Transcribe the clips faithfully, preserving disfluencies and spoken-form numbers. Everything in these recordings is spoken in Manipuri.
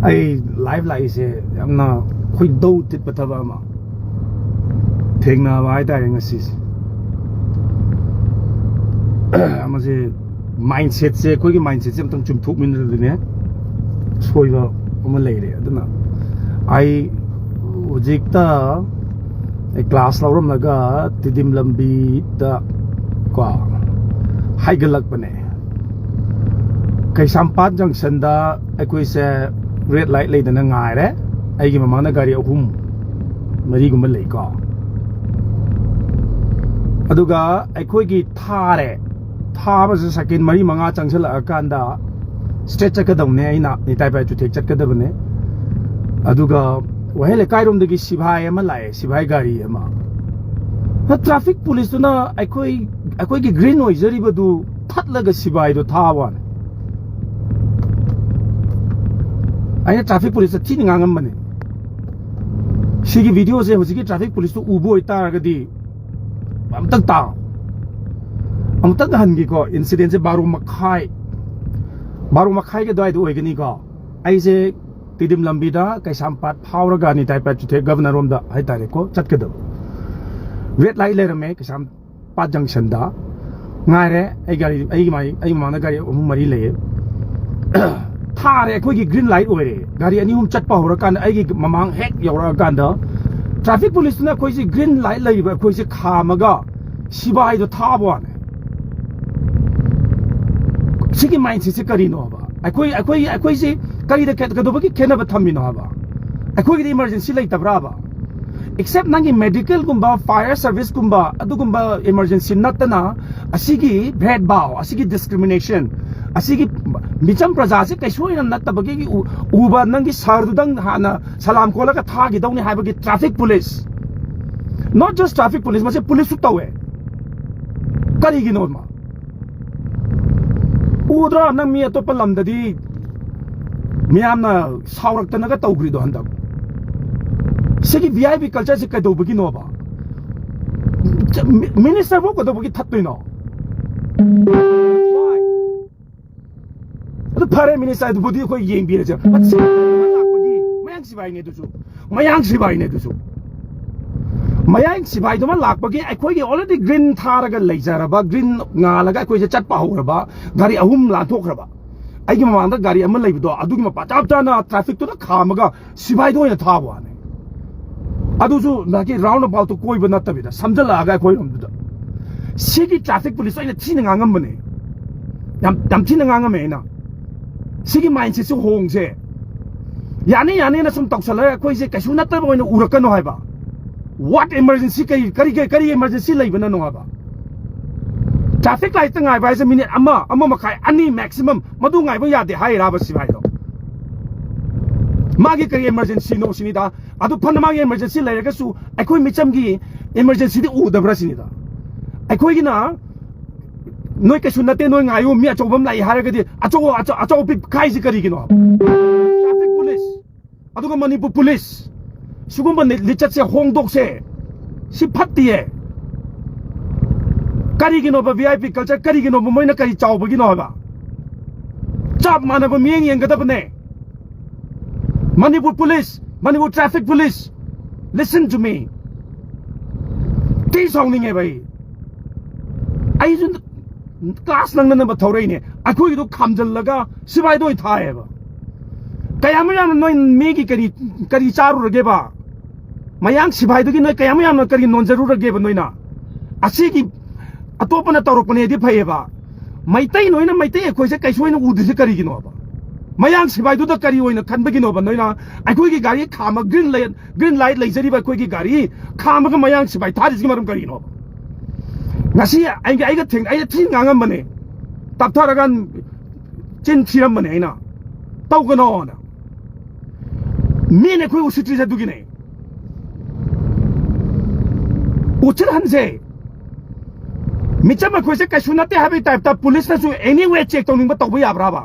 ꯑꯩ ꯂꯥꯏꯐ ꯂꯥꯛꯏꯁꯦ ꯌꯥꯝꯅ ꯈꯣꯏꯗꯧ ꯊꯤꯠꯄ ꯊꯕꯛ ꯑꯃ ꯊꯦꯡꯅꯕ ꯍꯥꯏꯇꯥꯔꯦ ꯉꯁꯤꯁꯦ꯫ ꯃꯁꯤ ꯃꯥꯏꯟꯁꯦꯠꯁꯦ, ꯑꯩꯈꯣꯏꯒꯤ ꯃꯥꯏꯟꯁꯦꯠꯁꯦ ꯑꯝꯇꯪ ꯆꯨꯝꯊꯣꯛꯃꯤꯟꯅꯔꯗꯤꯅꯦ, ꯁꯣꯏꯕ ꯑꯃ ꯂꯩꯔꯦ꯫ ꯑꯗꯨꯅ ꯑꯩ ꯍꯧꯖꯤꯛꯇ ꯑꯩ ꯀ꯭ꯂꯥꯁ ꯂꯧꯔꯝꯂꯒ ꯇꯤꯗꯤꯝ ꯂꯝꯕꯤꯗ ꯀꯣ ꯍꯥꯏꯒꯠꯂꯛꯄꯅꯦ꯫ ꯀꯩꯁꯥꯝꯄꯥꯠ ꯖꯪꯁꯟꯗ ꯑꯩꯈꯣꯏꯁꯦ ꯔꯦꯗ ꯂꯥꯏꯠ ꯂꯩꯗꯅ ꯉꯥꯏꯔꯦ꯫ ꯑꯩꯒꯤ ꯃꯃꯥꯡꯗ ꯒꯥꯔꯤ ꯑꯍꯨꯝ ꯃꯔꯤꯒꯨꯝꯕ ꯂꯩꯀꯣ꯫ ꯑꯗꯨꯒ ꯑꯩꯈꯣꯏꯒꯤ ꯊꯥꯔꯦ, ꯊꯥꯕꯁꯦ ꯁꯦꯀꯦꯟ ꯃꯔꯤ ꯃꯉꯥ ꯆꯪꯁꯤꯜꯂꯛꯑꯀꯥꯟꯗ ꯁ꯭ꯇ꯭ꯔꯦꯠ ꯆꯠꯀꯗꯧꯅꯦ, ꯑꯩꯅ ꯅꯤꯇꯥꯏ ꯄꯥꯏ ꯆꯨꯊꯦꯛ ꯆꯠꯀꯗꯕꯅꯦ꯫ ꯑꯗꯨꯒ ꯋꯥꯍꯦꯡ ꯂꯩꯀꯥꯏꯔꯣꯝꯗꯒꯤ ꯁꯤꯐꯥꯏ ꯑꯃ ꯂꯥꯛꯑꯦ, ꯁꯤꯐꯥꯏ ꯒꯥꯔꯤ ꯑꯃ꯫ ꯇ꯭ꯔꯥꯐꯤꯛ ꯄꯨꯂꯤꯁꯇꯨꯅ ꯑꯩꯈꯣꯏ, ꯑꯩꯈꯣꯏꯒꯤ ꯒ꯭ꯔꯤꯟ ꯑꯣꯏꯖꯔꯤꯕꯗꯨ ꯊꯠꯂꯒ ꯁꯤꯐꯥꯏꯗꯣ ꯊꯥꯕ ꯋꯥꯅꯤ꯫ ꯑꯩꯅ ꯇ꯭ꯔꯥꯐꯤꯛ ꯄꯨꯂꯤꯁꯇ ꯊꯤꯅ ꯉꯥꯡꯉꯝꯕꯅꯦ꯫ ꯁꯤꯒꯤ ꯚꯤꯗꯤꯑꯣꯁꯦ ꯍꯧꯖꯤꯛꯀꯤ ꯇ꯭ꯔꯥꯐꯤꯛ ꯄꯨꯂꯤꯁꯇꯨ ꯎꯕ ꯑꯣꯏꯇꯥꯔꯒꯗꯤ ꯑꯃꯨꯛꯇꯪ ꯇꯥꯎ, ꯑꯃꯨꯛꯇꯪ ꯍꯟꯒꯦꯀꯣ꯫ ꯏꯟꯁꯤꯗꯦꯟꯁꯦ ꯕꯥꯔꯣ ꯃꯈꯥꯏ, ꯕꯥꯔꯣ ꯃꯈꯥꯏꯒꯤ ꯑꯗꯨꯋꯥꯏꯗ ꯑꯣꯏꯒꯅꯤꯀꯣ꯫ ꯑꯩꯁꯦ ꯇꯤꯗꯤꯝ ꯂꯝꯕꯤꯗ ꯀꯩꯁꯥꯝꯄꯥꯠ ꯐꯥꯎꯔꯒ ꯅꯤꯇꯥꯏ ꯄꯥꯏ ꯆꯨꯊꯦꯛ ꯒꯚꯔꯅꯔ ꯔꯣꯝꯗ ꯍꯥꯏꯇꯥꯔꯦꯀꯣ ꯆꯠꯀꯗꯕ꯫ ꯔꯦꯗ ꯂꯥꯏꯠ ꯂꯩꯔꯝꯃꯦ ꯀꯩꯁꯥꯝꯄꯥꯠ ꯖꯪꯁꯟꯗ꯫ ꯉꯥꯏꯔꯦ, ꯑꯩ ꯒꯥꯔꯤ, ꯑꯩꯒꯤ ꯃꯥꯏ-, ꯑꯩꯒꯤ ꯃꯃꯥꯡꯗ ꯒꯥꯔꯤ ꯑꯍꯨꯝ ꯃꯔꯤ ꯂꯩꯌꯦ꯫ ꯊꯥꯔꯦ, ꯑꯩꯈꯣꯏꯒꯤ ꯒ꯭ꯔꯤꯟ ꯂꯥꯏꯠ ꯑꯣꯏꯔꯦ꯫ ꯒꯥꯔꯤ ꯑꯅꯤ ꯑꯍꯨꯝ ꯆꯠꯄ ꯍꯧꯔꯀꯥꯟꯗ ꯑꯩꯒꯤ ꯃꯃꯥꯡ ꯍꯦꯛ ꯌꯧꯔꯛꯑꯀꯥꯟꯗ ꯇ꯭ꯔꯥꯐꯤꯛ ꯄꯨꯂꯤꯁꯇꯨꯅ ꯑꯩꯈꯣꯏꯁꯤ ꯒ꯭ꯔꯤꯟ ꯂꯥꯏꯠ ꯂꯩꯔꯤꯕ ꯑꯩꯈꯣꯏꯁꯤ ꯈꯥꯝꯃꯒ ꯁꯤꯕꯥꯏꯗꯣ ꯊꯥꯕ ꯋꯥꯅꯦ꯫ ꯁꯤꯒꯤ ꯃꯥꯏꯟꯁꯦꯠꯁꯦ ꯀꯔꯤꯅꯣ ꯍꯥꯏꯕ? ꯑꯩꯈꯣꯏ, ꯑꯩꯈꯣꯏ, ꯑꯩꯈꯣꯏꯁꯤ ꯀꯔꯤꯗ ꯈꯦ-, ꯀꯩꯗꯧꯕꯒꯤ ꯈꯦꯠꯅꯕ ꯊꯝꯃꯤꯅꯣ ꯍꯥꯏꯕ? ꯑꯩꯈꯣꯏꯒꯤꯗꯤ ꯏꯃꯥꯔꯖꯦꯟꯁꯤ ꯂꯩꯇꯕ꯭ꯔꯥꯕ? ꯑꯦꯛꯁꯦꯞ ꯅꯪꯒꯤ ꯃꯦꯗꯤꯀꯦꯜꯒꯨꯝꯕ, ꯐꯥꯌꯔ ꯁꯔꯚꯤꯁꯀꯨꯝꯕ, ꯑꯗꯨꯒꯨꯝꯕ ꯏꯃꯥꯔꯖꯦꯟꯁꯤ ꯅꯠꯇꯅ ꯑꯁꯤꯒꯤ ꯚꯦꯗ ꯚꯥꯎ, ꯑꯁꯤꯒꯤ ꯗꯤꯁꯀ꯭ꯔꯤꯃꯤꯅꯦꯁꯟ, ꯑꯁꯤꯒꯤ ꯃꯤꯆꯝ ꯄ꯭ꯔꯖꯥꯁꯦ ꯀꯩꯁꯨ ꯑꯣꯏꯅ ꯅꯠꯇꯕꯒꯤ ꯎ-, ꯎꯕ ꯅꯪꯒꯤ ꯁꯥꯔꯗꯨꯗꯪ ꯍꯥꯟꯅ ꯁꯂꯥꯝ ꯀꯣꯜꯂꯒ ꯊꯥꯈꯤꯗꯧꯅꯤ ꯍꯥꯏꯕꯒꯤ traffic police, not just traffic police, ꯃꯁꯤ ꯄꯨꯂꯤꯁꯁꯨ ꯇꯧꯋꯦ꯫ ꯀꯔꯤꯒꯤꯅꯣ ꯃꯥ? ꯎꯗ꯭ꯔꯣ ꯅꯪ ꯃꯤ ꯑꯇꯣꯞꯄ ꯂꯝꯗꯗꯤ ꯃꯤꯌꯥꯝꯅ ꯁꯥꯎꯔꯛꯇꯅꯒ ꯇꯧꯈ꯭ꯔꯤꯗꯣ ꯍꯟꯗꯛ? ꯁꯤꯒꯤ ꯚꯤ ꯑꯥꯏ ꯄꯤ ꯀꯜꯆꯔꯁꯦ ꯀꯩꯗꯧꯕꯒꯤꯅꯣꯕ? ꯃꯤ-, ꯃꯤꯅꯤꯁꯇꯔ ꯐꯥꯎ ꯀꯩꯗꯧꯕꯒꯤ ꯊꯠꯇꯣꯏꯅꯣ? Why? ꯑꯗꯨ ꯐꯔꯦ, ꯃꯤꯅꯤꯁꯇꯔꯗꯨꯕꯨꯗꯤ ꯑꯩꯈꯣꯏ ꯌꯦꯡꯕꯤꯔꯁꯦ꯫ ꯁꯤꯕꯥꯏꯅꯦ ꯑꯗꯨꯁꯨ, ꯃꯌꯥꯡ ꯁꯤꯕꯥꯏꯅꯦ ꯑꯗꯨꯁꯨ꯫ ꯃꯌꯥꯡ ꯁꯤꯕꯥꯏꯗꯨꯃ ꯂꯥꯛꯄꯒꯤ ꯑꯩꯈꯣꯏꯒꯤ already green ꯊꯥꯔꯒ ꯂꯩꯖꯔꯕ, green ꯉꯥꯜꯂꯒ ꯑꯩꯈꯣꯏꯁꯦ ꯆꯠꯄ ꯍꯧꯔꯕ ꯒꯥꯔꯤ ꯑꯍꯨꯝ ꯂꯥꯟꯊꯣꯛꯈ꯭ꯔꯕ꯫ ꯑꯩꯒꯤ ꯃꯃꯥꯡꯗ ꯒꯥꯔꯤ ꯑꯃ ꯂꯩꯕꯗꯣ, ꯑꯗꯨꯒꯤ ꯃꯄꯥ ꯆꯞ ꯆꯥꯅ trafficꯇꯨꯗ ꯈꯥꯝꯃꯒ ꯁꯤꯕꯥꯏꯗ ꯑꯣꯏꯅ ꯊꯥꯕ ꯋꯥꯅꯤ꯫ ꯑꯗꯨꯁꯨ ꯅꯍꯥꯛꯀꯤ round aboutꯇꯨ ꯀꯣꯏꯕ ꯅꯠꯇꯕꯤꯗ ꯁꯝꯖꯜꯂꯛꯑꯒ ꯑꯩꯈꯣꯏꯔꯣꯝꯗꯨꯗ꯫ ꯁꯤꯒꯤ traffic police ꯑꯩꯅ ꯊꯤꯅ ꯉꯥꯡꯉꯝꯕꯅꯦ꯫ ꯌꯥꯝ, ꯌꯥꯝ ꯊꯤꯅ ꯉꯥꯡꯉꯝꯃꯦ ꯑꯩꯅ꯫ ꯁꯤꯒꯤ mindsetꯁꯦ ꯍꯣꯡꯁꯦ꯫ ꯌꯥꯅꯤ ꯌꯥꯅꯤꯅ ꯁꯨꯝ ꯇꯧꯁꯜꯂꯒ ꯑꯩꯈꯣꯏꯁꯦ ꯀꯩꯁꯨ ꯅꯠꯇꯕ ꯑꯣꯏꯅ ꯎꯔꯛꯀꯅꯣ ꯍꯥꯏꯕ꯫ What emergency, ꯀꯔꯤ, ꯀꯔꯤ, ꯀꯔꯤ emergency ꯂꯩꯕꯅꯅꯣ ꯍꯥꯏꯕ꯫ Traffic lightꯇ ꯉꯥꯏꯕ ꯍꯥꯏꯁꯦ minute ꯑꯃ, ꯑꯃ ꯃꯈꯥꯏ, ꯑꯅꯤ maximum, ꯃꯗꯨ ꯉꯥꯏꯕ ꯌꯥꯗꯦ ꯍꯥꯏꯔꯥꯕ ꯁꯤꯕꯥꯏꯗꯣ? ꯃꯥꯒꯤ ꯀꯔꯤ emergencyꯅꯣ ꯁꯤꯅꯤꯗ꯫ ꯑꯗꯨ ꯐꯅ ꯃꯥꯒꯤ emergency ꯂꯩꯔꯒꯁꯨ ꯑꯩꯈꯣꯏ ꯃꯤꯆꯝꯒꯤ emergencyꯗꯤ ꯎꯗꯕ꯭ꯔꯥ ꯁꯤꯅꯤꯗ꯫ ꯑꯩꯈꯣꯏꯒꯤꯅ ꯅꯣꯏ ꯀꯩꯁꯨ ꯅꯠꯇꯦ, ꯅꯣꯏ ꯉꯥꯏꯌꯨ, ꯃꯤ ꯑꯆꯧꯕ ꯑꯃ ꯂꯥꯛꯏ ꯍꯥꯏꯔꯒꯗꯤ ꯑꯆꯧꯕ, ꯑꯆꯧ-, ꯑꯆꯧꯕ ꯄꯤꯛ ꯈꯥꯏꯁꯤ ꯀꯔꯤꯒꯤꯅꯣ ꯍꯥꯏꯕ? Traffic police꯫ ꯑꯗꯨꯒ ꯃꯅꯤꯄꯨꯔ police, ꯁꯤꯒꯨꯝꯕ ꯂꯤ-, ꯂꯤꯆꯠꯁꯦ ꯍꯣꯡꯗꯣꯛꯁꯦ꯫ ꯁꯤ ꯐꯠꯇꯤꯌꯦ꯫ ꯀꯔꯤꯒꯤꯅꯣꯕ V I P culture? ꯀꯔꯤꯒꯤꯅꯣꯕ ꯃꯣꯏꯅ ꯀꯔꯤ ꯆꯥꯎꯕꯒꯤꯅꯣ ꯍꯥꯏꯕ? ꯆꯞ ꯃꯥꯟꯅꯕ ꯃꯤꯠꯌꯦꯡ ꯌꯦꯡꯒꯗꯕꯅꯦ꯫ Manipur police, Manipur traffic police, listen to me. ꯊꯤ ꯁꯥꯎꯅꯤꯡꯉꯦꯕ ꯑꯩ꯫ ꯑꯩꯁꯨ class ꯅꯪꯅꯅꯕ ꯊꯧꯔꯛꯏꯅꯦ꯫ ꯑꯩꯈꯣꯏꯒꯤꯗꯣ ꯈꯥꯝꯖꯜꯂꯒ ꯁꯤꯕꯥꯏꯗ ꯑꯣꯏ ꯊꯥꯏꯌꯦꯕ꯫ ꯀꯌꯥꯃꯨꯛ ꯌꯥꯝꯅ ꯅꯣꯏ ꯃꯤꯒꯤ ꯀꯔꯤ, ꯀꯔꯤ ꯆꯥꯔꯨꯔꯒꯦꯕ? ꯃꯌꯥꯡ ꯁꯤꯕꯥꯏꯗꯨꯒꯤ ꯅꯣꯏ ꯀꯌꯥꯃꯨꯛ ꯌꯥꯝꯅ ꯀꯔꯤ ꯅꯣꯟꯖꯔꯨꯔꯒꯦꯕ ꯅꯣꯏꯅ? ꯑꯁꯤꯒꯤ ꯑꯇꯣꯞꯄꯅ ꯇꯧꯔꯛꯄꯅꯦꯗꯤ ꯐꯩꯌꯦꯕ꯫ ꯃꯩꯇꯩ ꯅꯣꯏꯅ ꯃꯩꯇꯩ ꯑꯩꯈꯣꯏꯁꯦ ꯀꯩꯁꯨ ꯑꯣꯏꯅ ꯎꯗ꯭ꯔꯤꯁꯦ ꯀꯔꯤꯒꯤꯅꯣꯕ? ꯃꯌꯥꯡ ꯁꯤꯕꯥꯏꯗꯨꯗ ꯀꯔꯤ ꯑꯣꯏꯅ ꯈꯟꯕꯒꯤꯅꯣꯕ ꯅꯣꯏꯅ ꯑꯩꯈꯣꯏꯒꯤ ꯒꯥꯔꯤ ꯈꯥꯝꯃ green light, green light ꯂꯩꯖꯔꯤꯕ ꯑꯩꯈꯣꯏꯒꯤ ꯒꯥꯔꯤ ꯈꯥꯝꯃꯒ ꯃꯌꯥꯡ ꯁꯤꯕꯥꯏ ꯊꯥꯔꯤꯁꯤꯒꯤ ꯃꯔꯝ ꯀꯔꯤꯅꯣꯕ? ꯉꯁꯤ ꯑꯩꯒ, ꯑꯩꯒ ꯊꯦꯡ-, ꯑꯩꯅ ꯊꯤꯅ ꯉꯥꯡꯉꯝꯕꯅꯦ꯫ ꯇꯞꯊꯔꯒ ꯆꯤꯟ ꯊꯤꯔꯝꯕꯅꯦ ꯑꯩꯅ꯫ ꯇꯧꯒꯅꯣꯅ꯫ ꯃꯤꯅ ꯑꯩꯈꯣꯏ ꯎꯁꯤꯠꯇ꯭ꯔꯤꯁꯦ ꯑꯗꯨꯒꯤꯅꯦ꯫ ꯎꯠꯁꯤꯠꯍꯟꯁꯦ꯫ ꯃꯤꯆꯝ ꯑꯩꯈꯣꯏꯁꯦ ꯀꯩꯁꯨ ꯅꯠꯇꯦ ꯍꯥꯏꯕꯒꯤ typeꯇ policeꯅꯁꯨ anyway check ꯇꯧꯅꯤꯡꯕ ꯇꯧꯕ ꯌꯥꯕ꯭ꯔꯥꯕ?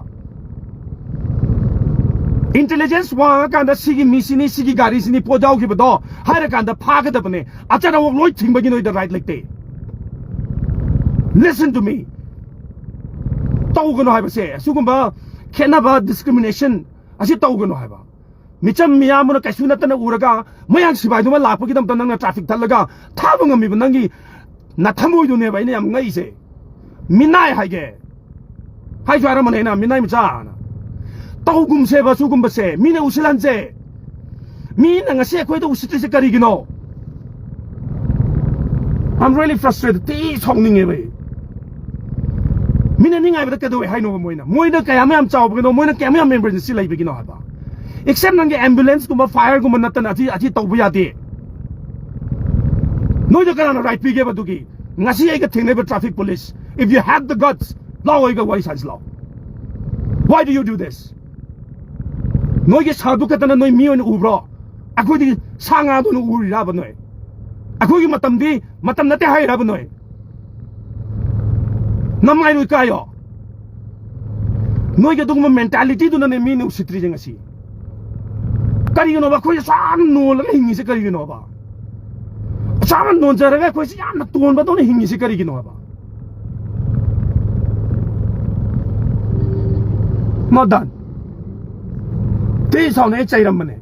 Intelligence ꯋꯥꯡꯉꯀꯥꯟꯗ ꯁꯤꯒꯤ ꯃꯤꯁꯤꯅꯤ, ꯁꯤꯒꯤ ꯒꯥꯔꯤꯁꯤꯅꯤ ꯄꯣꯠ ꯌꯥꯎꯈꯤꯕꯗꯣ ꯍꯥꯏꯔꯀꯥꯟꯗ ꯐꯥꯒꯗꯕꯅꯦ꯫ ꯑꯆꯠ ꯑꯋꯣꯛ ꯂꯣꯏ ꯊꯤꯡꯕꯒꯤ ꯅꯣꯏꯗ right ꯂꯩꯇꯦ꯫ Listen to me. ꯇꯧꯒꯅꯨ ꯍꯥꯏꯕꯁꯦ, ꯑꯁꯤꯒꯨꯝꯕ ꯈꯦꯠꯅꯕ, discrimination ꯑꯁꯤ ꯇꯧꯒꯅꯨ ꯍꯥꯏꯕ꯫ ꯃꯤꯆꯝ ꯃꯤꯌꯥꯝꯕꯅ ꯀꯩꯁꯨ ꯅꯠꯇꯅ ꯎꯔꯒ, ꯃꯌꯥꯡ ꯁꯤꯐꯥꯏꯗꯨꯃ ꯂꯥꯛꯄꯒꯤꯗꯃꯛꯇ ꯅꯪꯅ traffic ꯊꯠꯂꯒ ꯊꯥꯕ ꯉꯝꯃꯤꯕ ꯅꯪꯒꯤ ꯅꯊꯃꯣꯏꯗꯨꯅꯦꯕ ꯑꯩꯅ ꯌꯥꯝ ꯉꯛꯏꯁꯦ꯫ ꯃꯤꯅꯥꯏ ꯍꯥꯏꯒꯦ꯫ ꯍꯥꯏꯁꯨ ꯍꯥꯏꯔꯝꯕꯅꯦ ꯑꯩꯅ, ꯃꯤꯅꯥꯏ ꯃꯆꯥꯅ꯫ ꯇꯧꯒꯨꯝꯁꯦꯕ ꯁꯤꯒꯨꯝꯕꯁꯦ, ꯃꯤꯅ ꯎꯁꯤꯜꯍꯟꯁꯦ꯫ ꯃꯤꯅ ꯉꯁꯤ ꯑꯩꯈꯣꯏꯗ ꯎꯁꯤꯠꯇ꯭ꯔꯤꯁꯦ ꯀꯔꯤꯒꯤꯅꯣ? I'm really frustrated. ꯊꯤ ꯁꯥꯎꯅꯤꯡꯉꯦꯕ ꯑꯩ꯫ ꯃꯤꯅ ꯅꯤꯡꯉꯥꯏꯕꯗ ꯀꯩꯗꯧꯋꯦ ꯍꯥꯏꯅꯣꯕ ꯃꯣꯏꯅ? ꯃꯣꯏꯅ ꯀꯌꯥꯝ ꯌꯥꯝ ꯆꯥꯎꯕꯒꯤꯅꯣ? ꯃꯣꯏꯅ ꯀꯌꯥꯝ ꯌꯥꯝ emergency ꯂꯩꯕꯒꯤꯅꯣ ꯍꯥꯏꯕ? Except ꯅꯪꯒꯤ ambulance ꯀꯨꯝꯕ, fire ꯒꯨꯝꯕ ꯅꯠꯇꯅ ꯑꯁꯤ, ꯑꯁꯤ ꯇꯧꯕ ꯌꯥꯗꯦ꯫ ꯅꯣꯏꯗ ꯀꯅꯥꯅ right ꯄꯤꯒꯦꯕ ꯑꯗꯨꯒꯤ? ꯉꯁꯤ ꯑꯩꯒ ꯊꯦꯡꯅꯔꯤꯕ traffic police, if you have the guts, ꯂꯥꯛꯑꯣ ꯑꯩꯒ ꯋꯥꯔꯤ ꯁꯥꯟꯁꯤ ꯂꯥꯛꯑꯣ꯫ Why do you do this? ꯅꯣꯏꯒꯤ ꯁꯥꯔꯗꯨ ꯈꯛꯇꯅ ꯅꯣꯏ ꯃꯤ ꯑꯣꯏꯅ ꯎꯕ꯭ꯔꯣ? ꯑꯩꯈꯣꯏꯗꯤ ꯁꯥ ꯉꯥꯗꯨꯅ ꯎꯔꯤꯔꯕ ꯅꯣꯏ? ꯑꯩꯈꯣꯏꯒꯤ ꯃꯇꯝꯗꯤ ꯃꯇꯝ ꯅꯠꯇꯦ ꯍꯥꯏꯔꯕ ꯅꯣꯏ? ꯅꯃꯥꯏꯔꯣꯏ ꯀꯥꯏꯌꯣ꯫ ꯅꯣꯏꯒꯤ ꯑꯗꯨꯒꯨꯝꯕ mentality ꯗꯨꯅꯅꯦ ꯃꯤꯅ ꯎꯁꯤꯠꯇ꯭ꯔꯤꯁꯦ ꯉꯁꯤ꯫ ꯀꯔꯤꯒꯤꯅꯣꯕ ꯑꯩꯈꯣꯏꯁꯦ ꯆꯥꯅ ꯅꯣꯜꯂꯒ ꯍꯤꯡꯉꯤꯁꯦ ꯀꯔꯤꯒꯤꯅꯣꯕ? ꯆꯥꯅ ꯅꯣꯟꯖꯔꯒ ꯑꯩꯈꯣꯏꯁꯦ ꯌꯥꯝꯅ ꯇꯣꯟꯕꯗꯧꯅ ꯍꯤꯡꯉꯤꯁꯦ ꯀꯔꯤꯒꯤꯅꯣꯕ? Not done. ꯊꯤ ꯁꯥꯎꯅ ꯑꯩ ꯆꯩꯔꯝꯕꯅꯦ꯫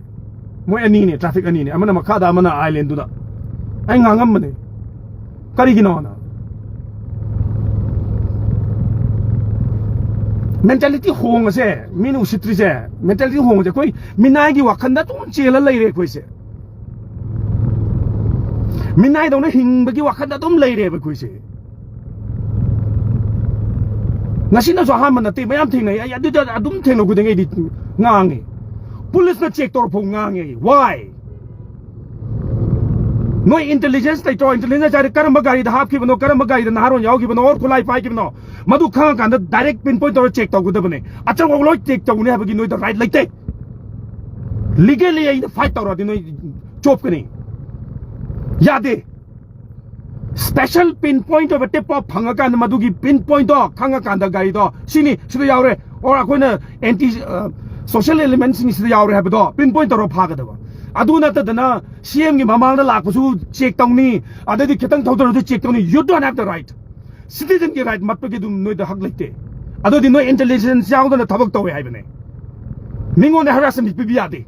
ꯃꯣꯏ ꯑꯅꯤꯅꯦ, traffic ꯑꯅꯤꯅꯦ, ꯑꯃꯅ ꯃꯈꯥꯗ, ꯑꯃꯅ island ꯗꯨꯗ꯫ ꯑꯩ ꯉꯥꯡꯉꯝꯕꯅꯦ꯫ ꯀꯔꯤꯒꯤꯅꯣꯅ? Mentality ꯍꯣꯡꯉꯁꯦ, ꯃꯤꯅ ꯎꯁꯤꯠꯇ꯭ꯔꯤꯁꯦ, mentality ꯍꯣꯡꯉꯁꯦ꯫ ꯑꯩꯈꯣꯏ ꯃꯤꯅꯥꯏꯒꯤ ꯋꯥꯈꯜꯗ ꯑꯗꯨꯝ ꯆꯦꯜꯂ ꯂꯩꯔꯦ ꯑꯩꯈꯣꯏꯁꯦ꯫ ꯃꯤꯅꯥꯏꯗꯧꯅ ꯍꯤꯡꯕꯒꯤ ꯋꯥꯈꯜꯗ ꯑꯗꯨꯝ ꯂꯩꯔꯦꯕ ꯑꯩꯈꯣꯏꯁꯦ꯫ ꯉꯁꯤꯅꯁꯨ ꯑꯍꯥꯟꯕ ꯅꯠꯇꯦ, ꯃꯌꯥꯝ ꯊꯦꯡꯅꯩ꯫ ꯑꯩ ꯑꯗꯨꯗ ꯑꯗꯨꯝ ꯊꯦꯡꯅ ꯈꯨꯗꯤꯡ ꯑꯩꯗꯤ ꯉꯥꯡꯉꯤ꯫ Police ꯅ check ꯇꯧꯔ ꯐꯥꯎ ꯉꯥꯡꯉꯦ ꯑꯩ꯫ Why? ꯅꯣꯏ intelligence ꯂꯩꯇ꯭ꯔꯣ? Intelligence ꯍꯥꯏꯔꯦ, ꯀꯔꯝꯕ ꯒꯥꯔꯤꯗ ꯍꯥꯞꯈꯤꯕꯅꯣ, ꯀꯔꯝꯕ ꯒꯥꯔꯤꯗ ꯅꯍꯥꯔꯣꯟ ꯌꯥꯎꯈꯤꯕꯅꯣ, or ꯈꯨꯠꯂꯥꯏ ꯄꯥꯏꯈꯤꯕꯅꯣ, ꯃꯗꯨ ꯈꯪꯉꯀꯥꯟꯗ direct pinpoint ꯇꯧꯔ check ꯇꯧꯒꯗꯕꯅꯦ꯫ ꯑꯆꯧꯕ ꯂꯣꯏ check ꯇꯧꯅꯤ ꯍꯥꯏꯕꯒꯤ ꯅꯣꯏꯗ right ꯂꯩꯇꯦ꯫ Legally ꯑꯩꯅ fight ꯇꯧꯔꯗꯤ ꯅꯣꯏ ꯆꯣꯞꯀꯅꯤ꯫ ꯌꯥꯗꯦ꯫ Special pinpoint ꯑꯣꯏꯕ tip off ꯐꯪꯉꯀꯥꯟꯗ, ꯃꯗꯨꯒꯤ pinpoint ꯇꯣ ꯈꯪꯉꯀꯥꯟꯗ ꯒꯥꯔꯤꯗꯣ ꯁꯤꯅꯤ, ꯁꯤꯗ ꯌꯥꯎꯔꯦ, or ꯑꯩꯈꯣꯏꯅ anti, ꯑ, social element ꯁꯤꯡ ꯁꯤꯗ ꯌꯥꯎꯔꯦ ꯍꯥꯏꯕꯗꯣ pinpoint ꯇꯧꯔ ꯐꯥꯒꯗꯕ꯫ ꯑꯗꯨ ꯅꯠꯇꯗꯅ C M ꯒꯤ ꯃꯃꯥꯡꯗ ꯂꯥꯛꯄꯁꯨ check ꯇꯧꯅꯤ, ꯑꯗꯩꯗꯤ ꯈꯤꯇꯪ ꯊꯧꯗꯔꯁꯨ check ꯇꯧꯅꯤ꯫ You don't have the right. Citizen ꯒꯤ right ꯃꯠꯄꯒꯤ ꯑꯗꯨꯝ ꯅꯣꯏꯗ ꯍꯛ ꯂꯩꯇꯦ꯫ ꯑꯗꯨꯗꯤ ꯅꯣꯏ intelligence ꯌꯥꯎꯗꯅ ꯊꯕꯛ ꯇꯧꯋꯦ ꯍꯥꯏꯕꯅꯦ꯫ ꯃꯤꯉꯣꯟꯗ harassment ꯄꯤꯕ ꯌꯥꯗꯦ꯫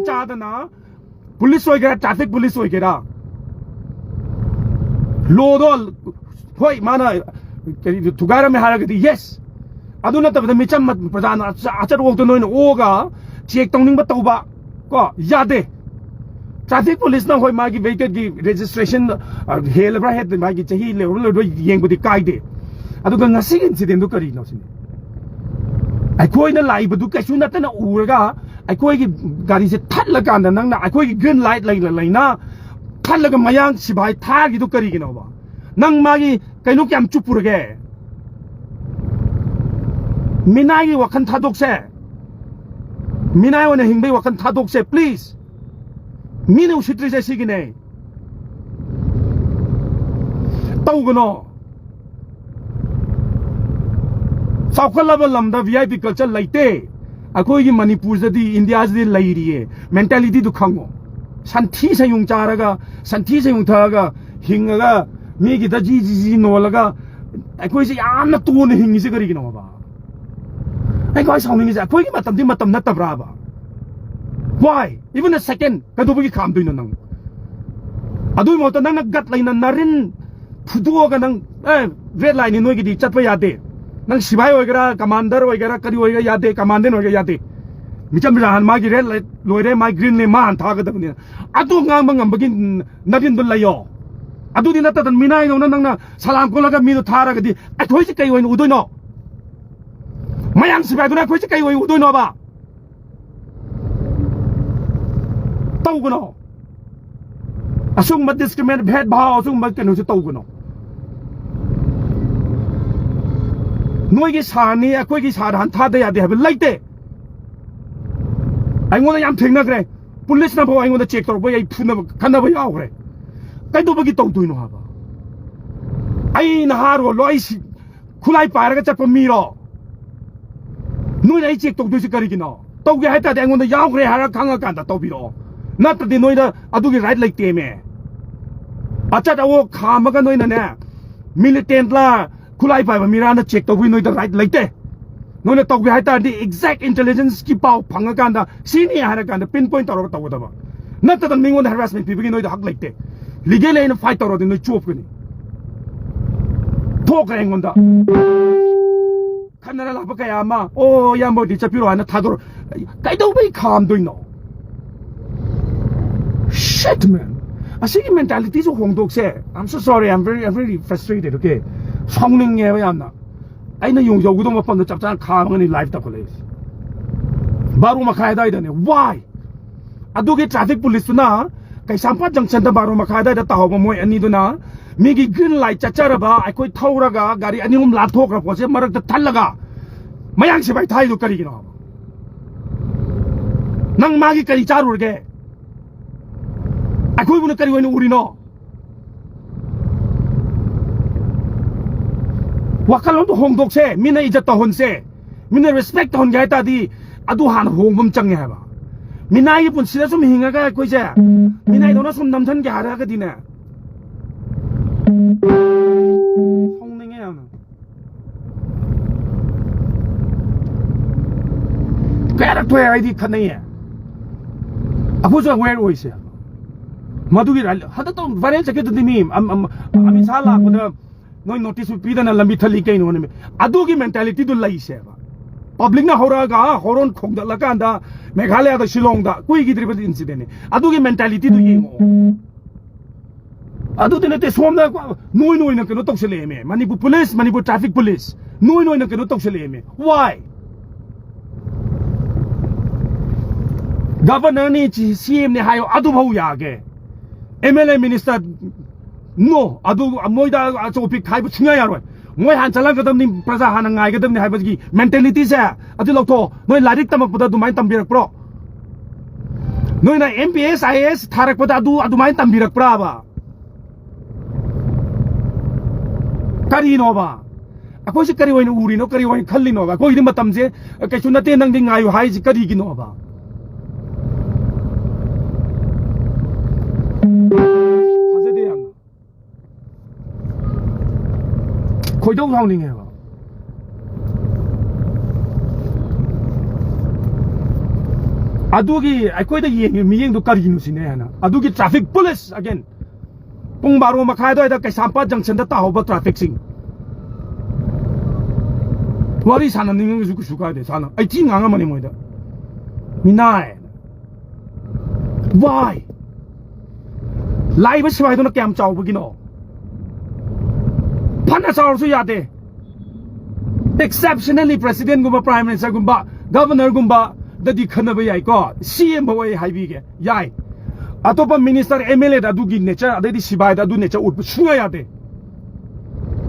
ꯆꯥꯗꯅ, ꯄꯨꯂꯤꯁ ꯑꯣꯏꯒꯦꯔꯥ, ꯇ꯭ꯔꯥꯐꯤꯛ ꯄꯨꯂꯤꯁ ꯑꯣꯏꯒꯦꯔꯥ, ꯂꯣꯗꯣ, ꯍꯣꯏ, ꯃꯥꯅ ꯀꯔꯤ ꯊꯨꯒꯥꯏꯔꯝꯃꯦ ꯍꯥꯏꯔꯒꯗꯤ, ꯌꯦꯁ, ꯑꯗꯨ ꯅꯠꯇꯕꯗ ꯃꯤꯆꯝ ꯃ-, ꯄ꯭ꯔꯖꯥꯅ ꯑꯆ-, ꯑꯆꯠ ꯑꯣꯛꯇ ꯅꯣꯏꯅ ꯑꯣꯛꯑꯒ ꯆꯦꯛ ꯇꯧꯅꯤꯡꯕ ꯇꯧꯕ, ꯀꯣ, ꯌꯥꯗꯦ꯫ ꯇ꯭ꯔꯥꯐꯤꯛ ꯄꯨꯂꯤꯁꯅ, ꯍꯣꯏ, ꯃꯥꯒꯤ ꯚꯦꯍꯤꯀꯜꯒꯤ ꯔꯦꯖꯤꯁꯇ꯭ꯔꯦꯁꯟ, ꯑ, ꯍꯦꯜꯂꯕ꯭ꯔꯥ, ꯍꯦꯟꯗꯦ, ꯃꯥꯒꯤ ꯆꯍꯤ ꯂꯩꯔꯕ꯭ꯔꯥ, ꯂꯩꯔꯕ꯭ꯔꯥ ꯌꯦꯡꯕꯗꯤ ꯀꯥꯏꯗꯦ꯫ ꯑꯗꯨꯒ ꯉꯁꯤꯒꯤ ꯏꯟꯁꯤꯗꯦꯟꯗꯨ ꯀꯔꯤꯅꯣ ꯁꯤꯅꯤ? ꯑꯩꯈꯣꯏꯅ ꯂꯥꯛꯏꯕꯗꯨ ꯀꯩꯁꯨ ꯅꯠꯇꯅ ꯎꯔꯒ, ꯑꯩꯈꯣꯏꯒꯤ ꯒꯥꯔꯤꯁꯦ ꯊꯠꯂꯀꯥꯟꯗ, ꯅꯪꯅ ꯑꯩꯈꯣꯏꯒꯤ ꯒ꯭ꯔꯤꯟ ꯂꯥꯏꯠ ꯂꯩꯅ ꯂꯩꯅ ꯊꯠꯂꯒ ꯃꯌꯥꯡ ꯁꯤꯐꯥꯏ ꯊꯥꯔꯤꯗꯨ ꯀꯔꯤꯒꯤꯅꯣꯕ? ꯅꯪ ꯃꯥꯒꯤ ꯀꯩꯅꯣ ꯀꯌꯥꯝ ꯆꯨꯞꯄꯨꯔꯒꯦ? ꯃꯤꯅꯥꯏꯒꯤ ꯋꯥꯈꯜ ꯊꯥꯗꯣꯛꯁꯦ꯫ ꯃꯤꯅꯥꯏ ꯑꯣꯏꯅ ꯍꯤꯡꯕꯒꯤ ꯋꯥꯈꯜ ꯊꯥꯗꯣꯛꯁꯦ, ꯄ꯭ꯂꯤꯖ꯫ ꯃꯤꯅ ꯎꯁꯤꯠꯇ꯭ꯔꯤꯁꯦ ꯁꯤꯒꯤꯅꯦ꯫ ꯇꯧꯒꯅꯣ꯫ ꯆꯥꯎꯈꯠꯂꯕ ꯂꯝꯗ ꯚꯤ ꯑꯥꯏ ꯄꯤ ꯀꯜꯆꯔ ꯂꯩꯇꯦ꯫ ꯑꯩꯈꯣꯏꯒꯤ ꯃꯅꯤꯄꯨꯔꯗꯗꯤ, ꯏꯟꯗꯤꯌꯥꯁꯤꯗꯤ ꯂꯩꯔꯤꯌꯦ꯫ ꯃꯦꯟꯇꯦꯂꯤꯇꯤꯗꯨ ꯈꯪꯉꯣ꯫ ꯁꯟꯊꯤ ꯁꯟꯌꯨꯡ ꯆꯥꯔꯒ, ꯁꯟꯊꯤ ꯁꯟꯌꯨꯡ ꯊꯛꯑꯒ ꯍꯤꯡꯉꯒ, ꯃꯤꯒꯤꯗ ꯖꯤ ꯖꯤ ꯖꯤ ꯅꯣꯜꯂꯒ, ꯑꯩꯈꯣꯏꯁꯦ ꯌꯥꯝꯅ ꯇꯣꯟꯅ ꯍꯤꯡꯉꯤꯁꯦ ꯀꯔꯤꯒꯤꯅꯣꯕ? ꯑꯩ ꯈ꯭ꯋꯥꯏ ꯁꯥꯎꯅꯤꯡꯉꯤꯁꯦ, ꯑꯩꯈꯣꯏꯒꯤ ꯃꯇꯝꯗꯤ ꯃꯇꯝ ꯅꯠꯇꯕ꯭ꯔꯥꯕ? Why? Even a second, ꯀꯩꯗꯧꯕꯒꯤ ꯈꯥꯝꯗꯣꯏꯅꯣ ꯅꯪ? ꯑꯗꯨꯒꯤ ꯃꯍꯨꯠꯇ ꯅꯪꯅ ꯒꯠ ꯂꯩꯅ ꯅꯔꯤꯟ ꯐꯨꯗꯣꯛꯑꯒ ꯅꯪ, ꯑꯦ, ꯔꯦꯗ ꯂꯥꯏꯟꯅꯤ ꯅꯣꯏꯒꯤꯗꯤ, ꯆꯠꯄ ꯌꯥꯗꯦ꯫ ꯅꯪ ꯁꯤꯐꯥꯏ ꯑꯣꯏꯒꯦꯔꯥ, ꯀꯃꯥꯟꯗꯔ ꯑꯣꯏꯒꯦꯔꯥ, ꯀꯔꯤ ꯑꯣꯏꯒꯦꯔꯥ ꯌꯥꯗꯦ, ꯀꯃꯥꯟꯗꯦꯟ ꯑꯣꯏꯒꯦꯔꯥ ꯌꯥꯗꯦ꯫ ꯃꯤꯆꯝ ꯃꯤꯔꯥꯍꯟ ꯃꯥꯒꯤ ꯔꯦꯗ ꯂꯥꯏꯠ ꯂꯣꯏꯔꯦ, ꯃꯥ ꯒ꯭ꯔꯤꯟꯅꯦ, ꯃꯥ ꯍꯥꯟꯅ ꯊꯥꯒꯗꯕꯅꯤ꯫ ꯑꯗꯨ ꯉꯥꯡꯕ ꯉꯝꯕꯒꯤ ꯅꯔꯤꯟꯗꯣ ꯂꯩꯌꯣ꯫ ꯑꯗꯨꯗꯤ ꯅꯠꯇꯗꯅ ꯃꯤꯅꯥꯏꯗꯧꯅ ꯅꯪꯅ ꯁꯂꯥꯝ ꯀꯣꯜꯂꯒ ꯃꯤꯗꯣ ꯊꯥꯔꯒꯗꯤ ꯑꯩꯈꯣꯏꯁꯦ ꯀꯩ ꯑꯣꯏꯅ ꯎꯗꯣꯏꯅꯣ? ꯃꯌꯥꯡ ꯁꯤꯐꯥꯏꯗꯨꯅ ꯑꯩꯈꯣꯏꯁꯦ ꯀꯩ ꯑꯣꯏꯅ ꯎꯗꯣꯏꯅꯣꯕ? ꯇꯧꯒꯅꯣ꯫ ꯑꯁꯤꯒꯨꯝꯕ ꯗꯤꯁꯀ꯭ꯔꯤꯃꯤꯅꯦꯠ, ꯚꯦꯗ ꯚꯥꯕ, ꯑꯁꯤꯒꯨꯝꯕ ꯀꯩꯅꯣꯁꯦ ꯇꯧꯒꯅꯣ꯫ ꯅꯣꯏꯒꯤ ꯁꯥꯔꯅꯤ, ꯑꯩꯈꯣꯏꯒꯤ ꯁꯥꯔ ꯍꯟꯊꯥꯗ ꯌꯥꯗꯦ ꯍꯥꯏꯕ ꯂꯩꯇꯦ꯫ ꯑꯩꯉꯣꯟꯗ ꯌꯥꯝ ꯊꯦꯡꯅꯈ꯭ꯔꯦ꯫ ꯄꯨꯂꯤꯁꯅ ꯐꯥꯎ ꯑꯩꯉꯣꯟꯗ ꯆꯦꯛ ꯇꯧꯔꯛꯄ, ꯑꯩ ꯐꯨꯅꯕ ꯈꯟꯅꯕ ꯌꯥꯎꯈ꯭ꯔꯦ꯫ ꯀꯩꯗꯧꯕꯒꯤ ꯇꯧꯗꯣꯏꯅꯣ ꯍꯥꯏꯕ? ꯑꯩ ꯅꯍꯥꯔꯣꯜꯂꯣ? ꯑꯩ ꯁꯤ ꯈꯨꯠꯂꯥꯏ ꯄꯥꯏꯔꯒ ꯆꯠꯄ ꯃꯤꯔꯣ? ꯅꯣꯏꯅ ꯑꯩ ꯆꯦꯛ ꯇꯧꯗꯣꯏꯁꯤ ꯀꯔꯤꯒꯤꯅꯣ? ꯇꯧꯒꯦ ꯍꯥꯏ ꯇꯥꯔꯗꯤ ꯑꯩꯉꯣꯟꯗ ꯌꯥꯎꯈ꯭ꯔꯦ ꯍꯥꯏꯔ ꯈꯪꯉꯀꯥꯟꯗ ꯇꯧꯕꯤꯔꯛꯑꯣ, ꯅꯠꯇ꯭ꯔꯗꯤ ꯅꯣꯏꯗ ꯑꯗꯨꯒꯤ ꯔꯥꯏꯠ ꯂꯩꯇꯦꯃꯦ꯫ ꯑꯆꯠ ꯑꯋꯣꯛ ꯈꯥꯝꯃꯒ ꯅꯣꯏꯅꯅꯦ, ꯃꯤꯂꯤꯇꯦꯟꯠꯂ ꯈꯨꯠꯂꯥꯏ ꯄꯥꯏꯕ ꯃꯤꯔꯥꯅ ꯆꯦꯛ ꯇꯧꯕꯒꯤ ꯅꯣꯏꯗ ꯔꯥꯏꯠ ꯂꯩꯇꯦ꯫ ꯅꯣꯏꯅ ꯇꯧꯒꯦ ꯍꯥꯏ ꯇꯥꯔꯗꯤ exact intelligence ꯀꯤ ꯄꯥꯎ ꯐꯪꯉꯀꯥꯟꯗ ꯁꯤꯅꯤ ꯍꯥꯏꯔ ꯀꯥꯟꯗ pinpoint ꯇꯧꯔꯒ ꯇꯧꯒꯗꯕ꯫ ꯅꯠꯇꯗꯅ ꯃꯤꯉꯣꯟꯗ harassment ꯄꯤꯕꯒꯤ ꯅꯣꯏꯗ ꯍꯛ ꯂꯩꯇꯦ꯫ Legally ꯑꯩꯅ fight ꯇꯧꯔꯗꯤ ꯅꯣꯏ ꯆꯣꯞꯀꯅꯤ꯫ ꯊꯣꯛꯈ꯭ꯔꯦ ꯑꯩꯉꯣꯟꯗ꯫ ꯈꯠꯅꯔ ꯂꯥꯛꯄ ꯀꯌꯥ ꯑꯃ, "ꯑꯣ, ꯏꯌꯥꯝꯕ ꯍꯣꯏꯗꯤ ꯆꯠꯄꯤꯔꯣ" ꯍꯥꯏꯅ ꯊꯥꯗꯣꯔꯛ꯫ ꯀꯩꯗꯧꯕꯩ ꯈꯥꯝꯗꯣꯏꯅꯣ? Shit, man. ꯑꯁꯤꯒꯤ mentality ꯁꯨ ꯍꯣꯡꯗꯣꯛꯁꯦ꯫ I'm so sorry, I'm very, I'm very frustrated, okay? ꯁꯥꯎꯅꯤꯡꯉꯦꯕ ꯌꯥꯝꯅ꯫ ꯑꯩꯅ ꯌꯣꯡ ꯌꯧꯒꯗꯧꯕ ꯃꯐꯝꯗ ꯆꯞ ꯆꯥꯅ ꯈꯥꯝꯃꯒꯅꯤ live ꯇꯧꯈꯠꯂꯛꯏꯁꯦ꯫ ꯕꯥꯔꯣ ꯃꯈꯥꯏ ꯑꯗꯨꯋꯥꯏꯗꯅꯦ꯫ Why? ꯑꯗꯨꯒꯤ traffic police ꯇꯨꯅ ꯀꯩꯁꯥꯝꯄꯥꯠ junction ꯗ ꯕꯥꯔꯣ ꯃꯈꯥꯏ ꯑꯗꯨꯋꯥꯏꯗ ꯇꯥꯍꯧꯕ ꯃꯣꯏ ꯑꯅꯤꯗꯨꯅ ꯃꯤꯒꯤ green light ꯆꯠꯆꯔꯕ ꯑꯩꯈꯣꯏ ꯊꯧꯔꯒ ꯒꯥꯔꯤ ꯑꯅꯤ ꯑꯍꯨꯝ ꯂꯥꯟꯊꯣꯛꯈ꯭ꯔ ꯄꯣꯠꯁꯦ ꯃꯔꯛꯇ ꯊꯜꯂꯒ ꯃꯌꯥꯡ ꯁꯤꯐꯥꯏ ꯊꯥꯏꯗꯣ ꯀꯔꯤꯒꯤꯅꯣ? ꯅꯪ ꯃꯥꯒꯤ ꯀꯔꯤ ꯆꯥꯔꯨꯔꯒꯦ? ꯑꯩꯈꯣꯏꯕꯨꯅ ꯀꯔꯤ ꯑꯣꯏꯅ ꯎꯔꯤꯅꯣ? ꯋꯥꯈꯜꯂꯣꯟꯗꯣ ꯍꯣꯡꯗꯣꯛꯁꯦ, ꯃꯤꯅ ꯏꯖꯠ ꯇꯧꯍꯟꯁꯦ, ꯃꯤꯅ respect ꯇꯧꯍꯟꯒꯦ ꯍꯥꯏ ꯇꯥꯔꯗꯤ ꯑꯗꯨ ꯍꯥꯟꯅ ꯍꯣꯡꯕ ꯑꯃ ꯆꯪꯉꯦ ꯍꯥꯏꯕ꯫ ꯃꯤꯅꯥꯏꯒꯤ ꯄꯨꯟꯁꯤꯗ ꯁꯨꯝ ꯍꯤꯡꯉꯒ ꯑꯩꯈꯣꯏꯁꯦ ꯃꯤꯅꯥꯏꯗꯧꯅ ꯁꯨꯝ ꯅꯝꯊꯟꯒꯦ ꯍꯥꯏꯔꯒꯗꯤꯅꯦ, ꯁꯥꯎꯅꯤꯡꯉꯦ ꯌꯥꯝꯅ꯫ ꯀꯌꯥꯔꯛ ꯊꯣꯛꯑꯦ ꯑꯩꯗꯤ ꯈꯠꯅꯩꯌꯦ꯫ ꯑꯩꯈꯣꯏꯁꯨ aware ꯑꯣꯏꯁꯦ꯫ ꯃꯗꯨꯒꯤ ꯔꯥꯏ-, ꯍꯟꯗꯛꯇ viral ꯆꯠꯈꯤꯗꯨꯗꯤ ꯃꯤ ꯑꯝ-, ꯑꯝ-, ꯑꯃꯤꯠ ꯁꯥ ꯂꯥꯛꯄꯗ ꯅꯣꯏ notice ꯄꯤꯗꯅ ꯂꯝꯕꯤ ꯊꯠꯂꯤ ꯀꯩꯅꯣꯅꯦ? ꯑꯗꯨꯒꯤ mentality ꯗꯨ ꯂꯩꯁꯦꯕ꯫ Public ꯅ ꯍꯧꯔꯛꯑꯒ, ꯑꯥ, horn ꯈꯣꯡꯗꯠꯂꯀꯥꯟꯗ ꯃꯦꯘꯥꯂꯌꯥꯗ, ꯁꯤꯂꯣꯡꯗ ꯀꯨꯏꯈꯤꯗ꯭ꯔꯤꯕ incident ꯅꯤ꯫ ꯑꯗꯨꯒꯤ mentality ꯗꯨ ꯌꯦꯡꯉꯛꯑꯣ꯫ ꯑꯗꯨꯗꯤ ꯅꯠꯇꯦ, ꯁꯣꯝꯗ ꯅꯣꯏ ꯅꯣꯏꯅ ꯀꯩꯅꯣ ꯇꯧꯁꯜꯂꯛꯑꯦꯃꯦ, Manipur police, Manipur traffic police, ꯅꯣꯏ ꯅꯣꯏꯅ ꯀꯩꯅꯣ ꯇꯧꯁꯜꯂꯛꯑꯦꯃꯦ꯫ Why? Governor ꯅꯤ, C M ꯅꯤ ꯍꯥꯏꯌꯣ, ꯑꯗꯨꯐꯥꯎ ꯌꯥꯒꯦ꯫ M L A, minister, no, ꯑꯗꯨ ꯃꯣꯏꯗ ꯑꯆꯧ ꯑꯄꯤꯛ ꯈꯥꯏꯕ ꯁꯨꯡꯌꯥ ꯌꯥꯔꯣꯏ꯫ ꯃꯣꯏ ꯍꯥꯟꯅ ꯆꯠꯍꯟꯒꯗꯕꯅꯤ, ꯄ꯭ꯔꯖꯥ ꯍꯥꯟꯅ ꯉꯥꯏꯒꯗꯕꯅꯤ ꯍꯥꯏꯕꯒꯤ mentality ꯁꯦ ꯑꯗꯨ ꯂꯧꯊꯣꯛꯑꯣ꯫ ꯅꯣꯏ ꯂꯥꯏꯔꯤꯛ ꯇꯝꯃꯛꯄꯗ ꯑꯗꯨꯃꯥꯏꯅ ꯇꯝꯕꯤꯔꯛꯄ꯭ꯔꯣ? ꯅꯣꯏꯅ M P S, I A S ꯊꯥꯔꯛꯄꯗ ꯑꯗꯨ ꯑꯗꯨꯃꯥꯏꯅ ꯇꯝꯕꯤꯔꯛꯄ꯭ꯔꯥꯕ? ꯀꯔꯤꯅꯣꯕ? ꯑꯩꯈꯣꯏꯁꯦ ꯀꯔꯤ ꯑꯣꯏꯅ ꯎꯔꯤꯅꯣ, ꯀꯔꯤ ꯑꯣꯏꯅ ꯈꯜꯂꯤꯅꯣꯕ? ꯑꯩꯈꯣꯏꯒꯤꯗꯤ ꯃꯇꯝꯁꯦ ꯀꯩꯁꯨ ꯅꯠꯇꯦ, ꯅꯪꯗꯤ ꯉꯥꯏꯌꯨ ꯍꯥꯏꯁꯤ ꯀꯔꯤꯒꯤꯅꯣꯕ? ꯊꯥꯖꯗꯦ ꯌꯥꯝꯅ꯫ ꯈꯣꯏꯗꯧ ꯁꯥꯎꯅꯤꯡꯉꯦꯕ꯫ ꯑꯗꯨꯒꯤ ꯑꯩꯈꯣꯏꯗ ꯌꯦꯡꯉꯤ ꯃꯤꯠꯌꯦꯡꯗꯨ ꯀꯔꯤꯅꯣ ꯁꯤꯅꯦ ꯍꯥꯏꯅ꯫ ꯑꯗꯨꯒꯤ traffic police again, ꯄꯨꯡ ꯕꯥꯔꯣ ꯃꯈꯥꯏ ꯑꯗꯨꯋꯥꯏꯗ ꯀꯩꯁꯥꯝꯄꯥꯠ junctionꯗ ꯇꯥꯍꯧꯕ trafficꯁꯤꯡ꯫ ꯋꯥꯔꯤ ꯁꯥꯟꯅꯅꯤꯡꯉꯁꯨ ꯀꯩꯁꯨ ꯀꯥꯏꯗꯦ, ꯁꯥꯟꯅ ꯑꯩ ꯊꯤ ꯉꯥꯡꯉꯝꯃꯅꯤ ꯃꯣꯏꯗ꯫ ꯃꯤꯅꯥꯏ꯫ Why? ꯂꯥꯛꯏꯕ ꯁꯤꯐꯥꯏꯗꯨꯅ ꯀꯌꯥꯝ ꯆꯥꯎꯕꯒꯤꯅꯣ? ꯐꯅ ꯆꯥꯎꯔꯁꯨ ꯌꯥꯗꯦ꯫ Exceptionally presidentꯒꯨꯝꯕ, prime ministerꯒꯨꯝꯕ, governorꯒꯨꯝꯕꯗꯗꯤ ꯈꯟꯅꯕ ꯌꯥꯏꯀꯣ꯫ CM ꯐꯥꯎ ꯑꯩ ꯍꯥꯏꯕꯤꯒꯦ, ꯌꯥꯏ꯫ ꯑꯇꯣꯞꯄ minister, MLAꯗ ꯑꯗꯨꯒꯤ nature, ꯑꯗꯩꯗꯤ ꯁꯤꯐꯥꯏꯗ ꯑꯗꯨ nature ꯎꯠꯄ ꯁꯨꯡꯌꯥ ꯌꯥꯗꯦ꯫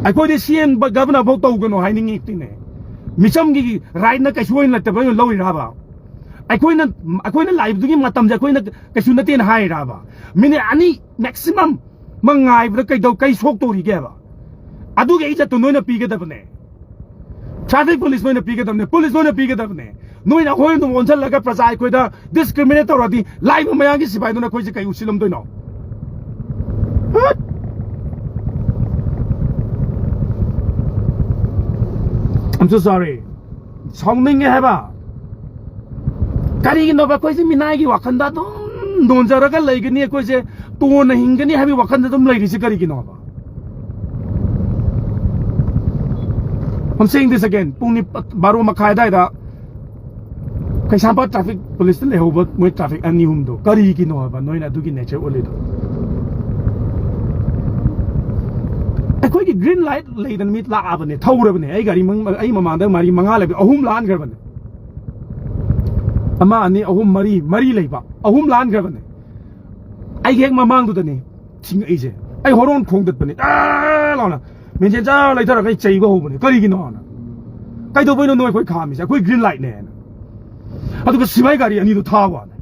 ꯑꯩꯈꯣꯏꯗꯤ CM ꯐꯥꯎ, governor ꯐꯥꯎ ꯇꯧꯒꯅꯣ ꯍꯥꯏꯅꯤꯡꯉꯤꯕꯅꯤꯅꯦ꯫ ꯃꯤꯆꯝꯒꯤ rightꯅ ꯀꯩꯁꯨ ꯑꯣꯏꯅ ꯂꯩꯇꯕ ꯑꯣꯏꯅ ꯂꯧꯔꯤꯔꯕ? ꯑꯩꯈꯣꯏꯅ, ꯑꯩꯈꯣꯏꯅ ꯂꯥꯛꯏꯕꯗꯨꯒꯤ ꯃꯇꯝꯁꯦ ꯑꯩꯈꯣꯏꯅ ꯀꯩꯁꯨ ꯅꯠꯇꯦꯅ ꯍꯥꯏꯔꯕ? Minute ꯑꯅꯤ maximum ꯃ ꯉꯥꯏꯕꯗ ꯀꯩꯗꯧ-, ꯀꯩ ꯁꯣꯛꯇꯧꯔꯤꯒꯦꯕ? ꯑꯗꯨꯒꯤ ꯏꯖꯠꯇꯨ ꯅꯣꯏꯅ ꯄꯤꯒꯗꯕꯅꯦ꯫ Traffic police ꯅꯣꯏꯅ ꯄꯤꯒꯗꯕꯅꯦ, police ꯅꯣꯏꯅ ꯄꯤꯒꯗꯕꯅꯦ꯫ ꯅꯣꯏꯅ ꯑꯩꯈꯣꯏ ꯑꯗꯨꯝ ꯑꯣꯟꯁꯤꯜꯂꯒ ꯄ꯭ꯔꯖꯥ ꯑꯩꯈꯣꯏꯗ discriminate ꯇꯧꯔꯗꯤ, ꯂꯥꯛꯏꯕ ꯃꯌꯥꯝꯒꯤ ꯁꯤꯐꯥꯏꯗꯨꯅ ꯑꯩꯈꯣꯏꯁꯦ ꯀꯩ ꯎꯠꯁꯤꯜꯂꯝꯗꯣꯏꯅꯣ? ꯍꯠ! I'm so sorry. ꯁꯥꯎꯅꯤꯡꯉꯦ ꯍꯥꯏꯕ꯫ ꯀꯔꯤꯒꯤꯅꯣꯕ ꯑꯩꯈꯣꯏꯁꯦ ꯃꯤꯅꯥꯏꯒꯤ ꯋꯥꯈꯜꯗ ꯑꯗꯨꯝ ꯅꯣꯟꯖꯔꯒ ꯂꯩꯒꯅꯤ, ꯑꯩꯈꯣꯏꯁꯦ ꯇꯣꯟꯅ ꯍꯤꯡꯒꯅꯤ ꯍꯥꯏꯕꯒꯤ ꯋꯥꯈꯜꯗ ꯑꯗꯨꯝ ꯂꯩꯔꯤꯁꯦ ꯀꯔꯤꯒꯤꯅꯣꯕ? I'm saying this again. ꯄꯨꯡ ꯅꯤꯞ-, ꯕꯥꯔꯣ ꯃꯈꯥꯏ ꯑꯗꯨꯋꯥꯏꯗ ꯀꯩꯁꯥꯝꯄꯥꯠ traffic policeꯇ ꯂꯩꯍꯧꯕ ꯃꯣꯏ traffic ꯑꯅꯤ ꯑꯍꯨꯝꯗꯣ ꯀꯔꯤꯒꯤꯅꯣ ꯍꯥꯏꯕ ꯅꯣꯏꯅ ꯑꯗꯨꯒꯤ nature ꯎꯠꯂꯤꯗꯣ? ꯑꯩꯈꯣꯏꯒꯤ green light ꯂꯩꯗꯅ ꯃꯤ ꯂꯥꯛꯑꯕꯅꯦ, ꯊꯧꯔꯕꯅꯦ꯫ ꯑꯩ ꯒꯥꯔꯤ ꯃꯪ-, ꯑꯩ ꯃꯃꯥꯡꯗ ꯒꯥꯔꯤ ꯃꯉꯥ ꯂꯩꯕ, ꯑꯍꯨꯝ ꯂꯥꯟꯈ꯭ꯔꯕꯅꯦ꯫ ꯑꯃ, ꯑꯅꯤ, ꯑꯍꯨꯝ, ꯃꯔꯤ, ꯃꯔꯤ ꯂꯩꯕ, ꯑꯍꯨꯝ ꯂꯥꯟꯈ꯭ꯔꯕꯅꯦ꯫ ꯑꯩꯒꯤ ꯍꯦꯛ ꯃꯃꯥꯡꯗꯨꯗꯅꯦ ꯊꯤꯡꯉꯛꯏꯁꯦ꯫ ꯑꯩ horn ꯈꯣꯡꯗꯠꯄꯅꯦ, "ꯑꯥ!" ꯂꯥꯎꯅ꯫ ꯃꯦꯟꯖꯦꯟ ꯆꯥꯔ ꯂꯩꯊꯔꯒ ꯑꯩ ꯆꯩꯕ ꯍꯧꯕꯅꯦ꯫ ꯀꯔꯤꯒꯤꯅꯣꯅ? "ꯀꯩꯗꯧꯕꯩꯅꯣ ꯅꯣꯏ ꯑꯩꯈꯣꯏ ꯈꯥꯝꯃꯤꯁꯦ? ꯑꯩꯈꯣꯏ green lightꯅꯦꯅ"꯫ ꯑꯗꯨꯒ ꯁꯤꯐꯥꯏ ꯒꯥꯔꯤ ꯑꯅꯤꯗꯣ ꯊꯥꯕ ꯋꯥꯅꯦ꯫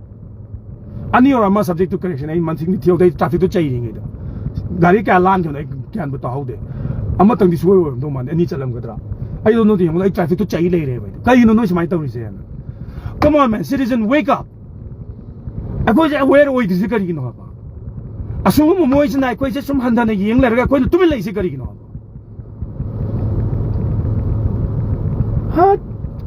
ꯑꯅꯤ ꯑꯣꯏꯔ ꯑꯃ subject to correction, ꯑꯩ ꯃꯟꯊꯤꯡꯗꯤ ꯊꯤꯍꯧꯗꯦ, ꯑꯩ trafficꯇꯣ ꯆꯩꯔꯤꯉꯩꯗ꯫ ꯒꯥꯔꯤ ꯀꯌꯥ ꯂꯥꯟꯈꯤꯕꯅꯣ ꯑꯩ ꯒ꯭ꯌꯥꯟꯕꯨ ꯇꯥꯍꯧꯗꯦ꯫ ꯑꯃꯇꯪꯗꯤ ꯁꯣꯏ ꯑꯣꯏꯔꯝꯗꯧ ꯃꯥꯟꯗꯦ, ꯑꯅꯤ ꯆꯠꯂꯝꯒꯗ꯭ꯔꯥ? ꯑꯩꯗꯣ ꯅꯣꯏꯗ ꯌꯦꯡꯕꯗ ꯑꯩ trafficꯇꯣ ꯆꯩ ꯂꯩꯔꯦꯕ ꯑꯩꯗꯤ꯫ "ꯀꯩꯒꯤꯅꯣ ꯅꯣꯏ ꯁꯨꯃꯥꯏꯅ ꯇꯧꯔꯤꯁꯦꯅ?" Come on, man, citizen, wake up! ꯑꯩꯈꯣꯏꯁꯦ aware ꯑꯣꯏꯗ꯭ꯔꯤꯁꯦ ꯀꯔꯤꯒꯤꯅꯣ ꯍꯥꯏꯕ? ꯑꯁꯨꯝꯕ ꯃꯣꯏꯁꯤꯅ ꯑꯩꯈꯣꯏꯁꯦ ꯁꯨꯝ ꯍꯟꯊꯅ ꯌꯦꯡ ꯂꯩꯔꯒ ꯑꯩꯈꯣꯏꯅ ꯇꯨꯃꯤꯟ ꯂꯩꯁꯦ ꯀꯔꯤꯒꯤꯅꯣ ꯍꯥꯏꯕ? ꯍꯠ!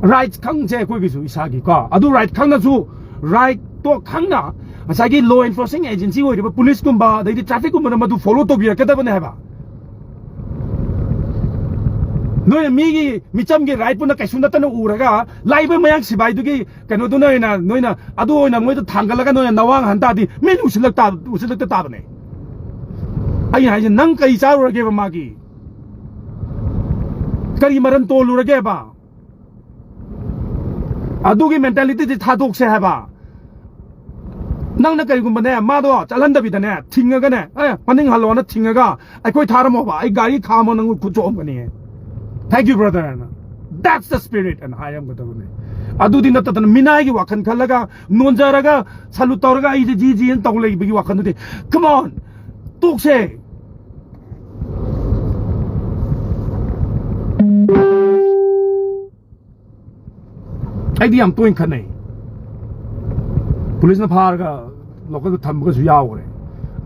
Right ꯈꯪꯁꯦ ꯑꯩꯈꯣꯏꯒꯤꯁꯨ ꯏꯁꯥꯒꯤ ꯀꯣ, ꯑꯗꯨ right ꯈꯪꯅꯁꯨ Right ꯇꯣ ꯈꯪꯅ ꯉꯁꯥꯏꯒꯤ law enforcing agency ꯑꯣꯏꯔꯤꯕ police ꯀꯨꯝꯕ ꯑꯗꯩꯗꯤ traffic ꯀꯨꯝꯕꯅ ꯃꯗꯨ follow ꯇꯧꯕꯤꯔꯛꯀꯗꯕꯅꯦ ꯍꯥꯏꯕ꯫ ꯅꯣꯏꯅ ꯃꯤꯒꯤ ꯃꯤꯆꯝꯒꯤ right ꯄꯨꯅ ꯀꯩꯁꯨ ꯅꯠꯇꯅ ꯎꯔꯒ ꯂꯥꯛꯏꯕ ꯃꯌꯥꯡ ꯁꯤꯕꯥꯏꯗꯨꯒꯤ ꯀꯩꯅꯣꯗꯨꯅ ꯑꯣꯏꯅ ꯅꯣꯏꯅ ꯑꯗꯨ ꯑꯣꯏꯅ ꯃꯣꯏꯗ ꯊꯥꯡꯒꯠꯂꯒ ꯅꯣꯏꯅ ꯅꯋꯥꯡ ꯍꯟ ꯇꯥꯔꯗꯤ ꯃꯤꯅ ꯎꯁꯤꯜꯂꯛ ꯇꯥ-, ꯎꯁꯤꯜꯂꯛꯇ ꯇꯥꯕꯅꯦ꯫ ꯑꯩꯅ ꯍꯥꯏꯁꯦ, ꯅꯪ ꯀꯔꯤ ꯆꯥꯔꯨꯔꯒꯦꯕ ꯃꯥꯒꯤ? ꯀꯔꯤ ꯃꯔꯟ ꯇꯣꯜꯂꯨꯔꯒꯦꯕ? ꯑꯗꯨꯒꯤ mentality ꯗꯤ ꯊꯥꯗꯣꯛꯁꯦ ꯍꯥꯏꯕ꯫ ꯅꯪꯅ ꯀꯔꯤꯒꯨꯝꯕꯅꯦ, ꯃꯥꯗꯣ ꯆꯠꯍꯟꯗꯕꯤꯗꯅꯦ, ꯊꯤꯡꯉꯒꯅꯦ, "ꯑꯦ, ꯃꯅꯤꯡ ꯍꯜꯂꯣꯅ" ꯊꯤꯡꯉꯒ, "ꯑꯩꯈꯣꯏ ꯊꯥꯔꯝꯃꯣꯕ, ꯑꯩ ꯒꯥꯔꯤ ꯈꯥꯝꯃꯣ, ꯅꯪ ꯈꯨꯠ ꯆꯣꯠꯂꯝꯒꯅꯤ꯫ Thank you, brother" ꯅ, "That's the spirit" ꯑꯅ ꯍꯥꯏꯔꯝꯒꯗꯕꯅꯦ꯫ ꯑꯗꯨꯗꯤ ꯅꯠꯇꯗꯅ ꯃꯤꯅꯥꯏꯒꯤ ꯋꯥꯈꯜ ꯈꯜꯂꯒ, ꯅꯣꯟꯖꯔꯒ, salute ꯇꯧꯔꯒ, "ꯑꯩꯁꯦ ꯖꯤ ꯖꯤ" ꯑꯅ ꯇꯧ ꯂꯩꯕꯒꯤ ꯋꯥꯈꯜꯗꯨꯗꯤ, come on, ꯇꯣꯛꯁꯦ꯫ ꯑꯩꯗꯤ ꯌꯥꯝ ꯇꯣꯏꯅ ꯈꯠꯅꯩ꯫ Police ꯅ ꯐꯥꯔꯒ local ꯗ ꯊꯝꯕꯒꯁꯨ ꯌꯥꯎꯈ꯭ꯔꯦ꯫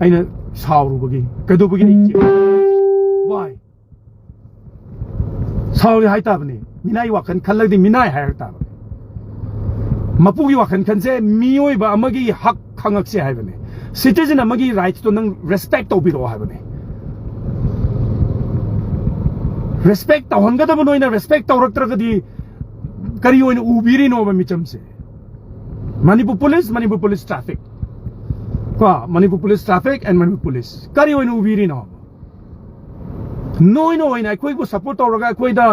ꯑꯩꯅ ꯁꯥꯎꯔꯨꯕꯒꯤ, ꯀꯩꯗꯧꯕꯒꯤ ꯑꯩ ꯆꯦ-, why? ꯁꯥꯎꯔꯤ ꯍꯥꯏ ꯇꯥꯕꯅꯤ꯫ ꯃꯤꯅꯥꯏ ꯋꯥꯈꯜ ꯈꯜꯂꯗꯤ ꯃꯤꯅꯥꯏ ꯍꯥꯏꯔꯛ ꯇꯥꯕꯅꯤ꯫ ꯃꯄꯨꯒꯤ ꯋꯥꯈꯜ ꯈꯟꯁꯦ ꯃꯤꯑꯣꯏꯕ ꯑꯃꯒꯤ ꯍꯛ ꯈꯪꯉꯛꯁꯦ ꯍꯥꯏꯕꯅꯦ꯫ Citizen ꯑꯃꯒꯤ rights ꯇꯣ ꯅꯪ respect ꯇꯧꯕꯤꯔꯛꯑꯣ ꯍꯥꯏꯕꯅꯦ꯫ Respect ꯇꯧꯍꯟꯒꯗꯕ ꯅꯣꯏꯅ respect ꯇꯧꯔꯛꯇ꯭ꯔꯒꯗꯤ ꯀꯔꯤ ꯑꯣꯏꯅ ꯎꯕꯤꯔꯤꯅꯣꯕ ꯃꯤꯆꯝꯁꯦ? Manipur Police, Manipur Police Traffic꯫ ꯀꯣ, Manipur Police Traffic and Manipur Police꯫ ꯀꯔꯤ ꯑꯣꯏꯅ ꯎꯕꯤꯔꯤꯅꯣ? ꯅꯣꯏꯅ ꯑꯣꯏꯅ ꯑꯩꯈꯣꯏꯕꯨ support ꯇꯧꯔꯒ ꯑꯩꯈꯣꯏꯗ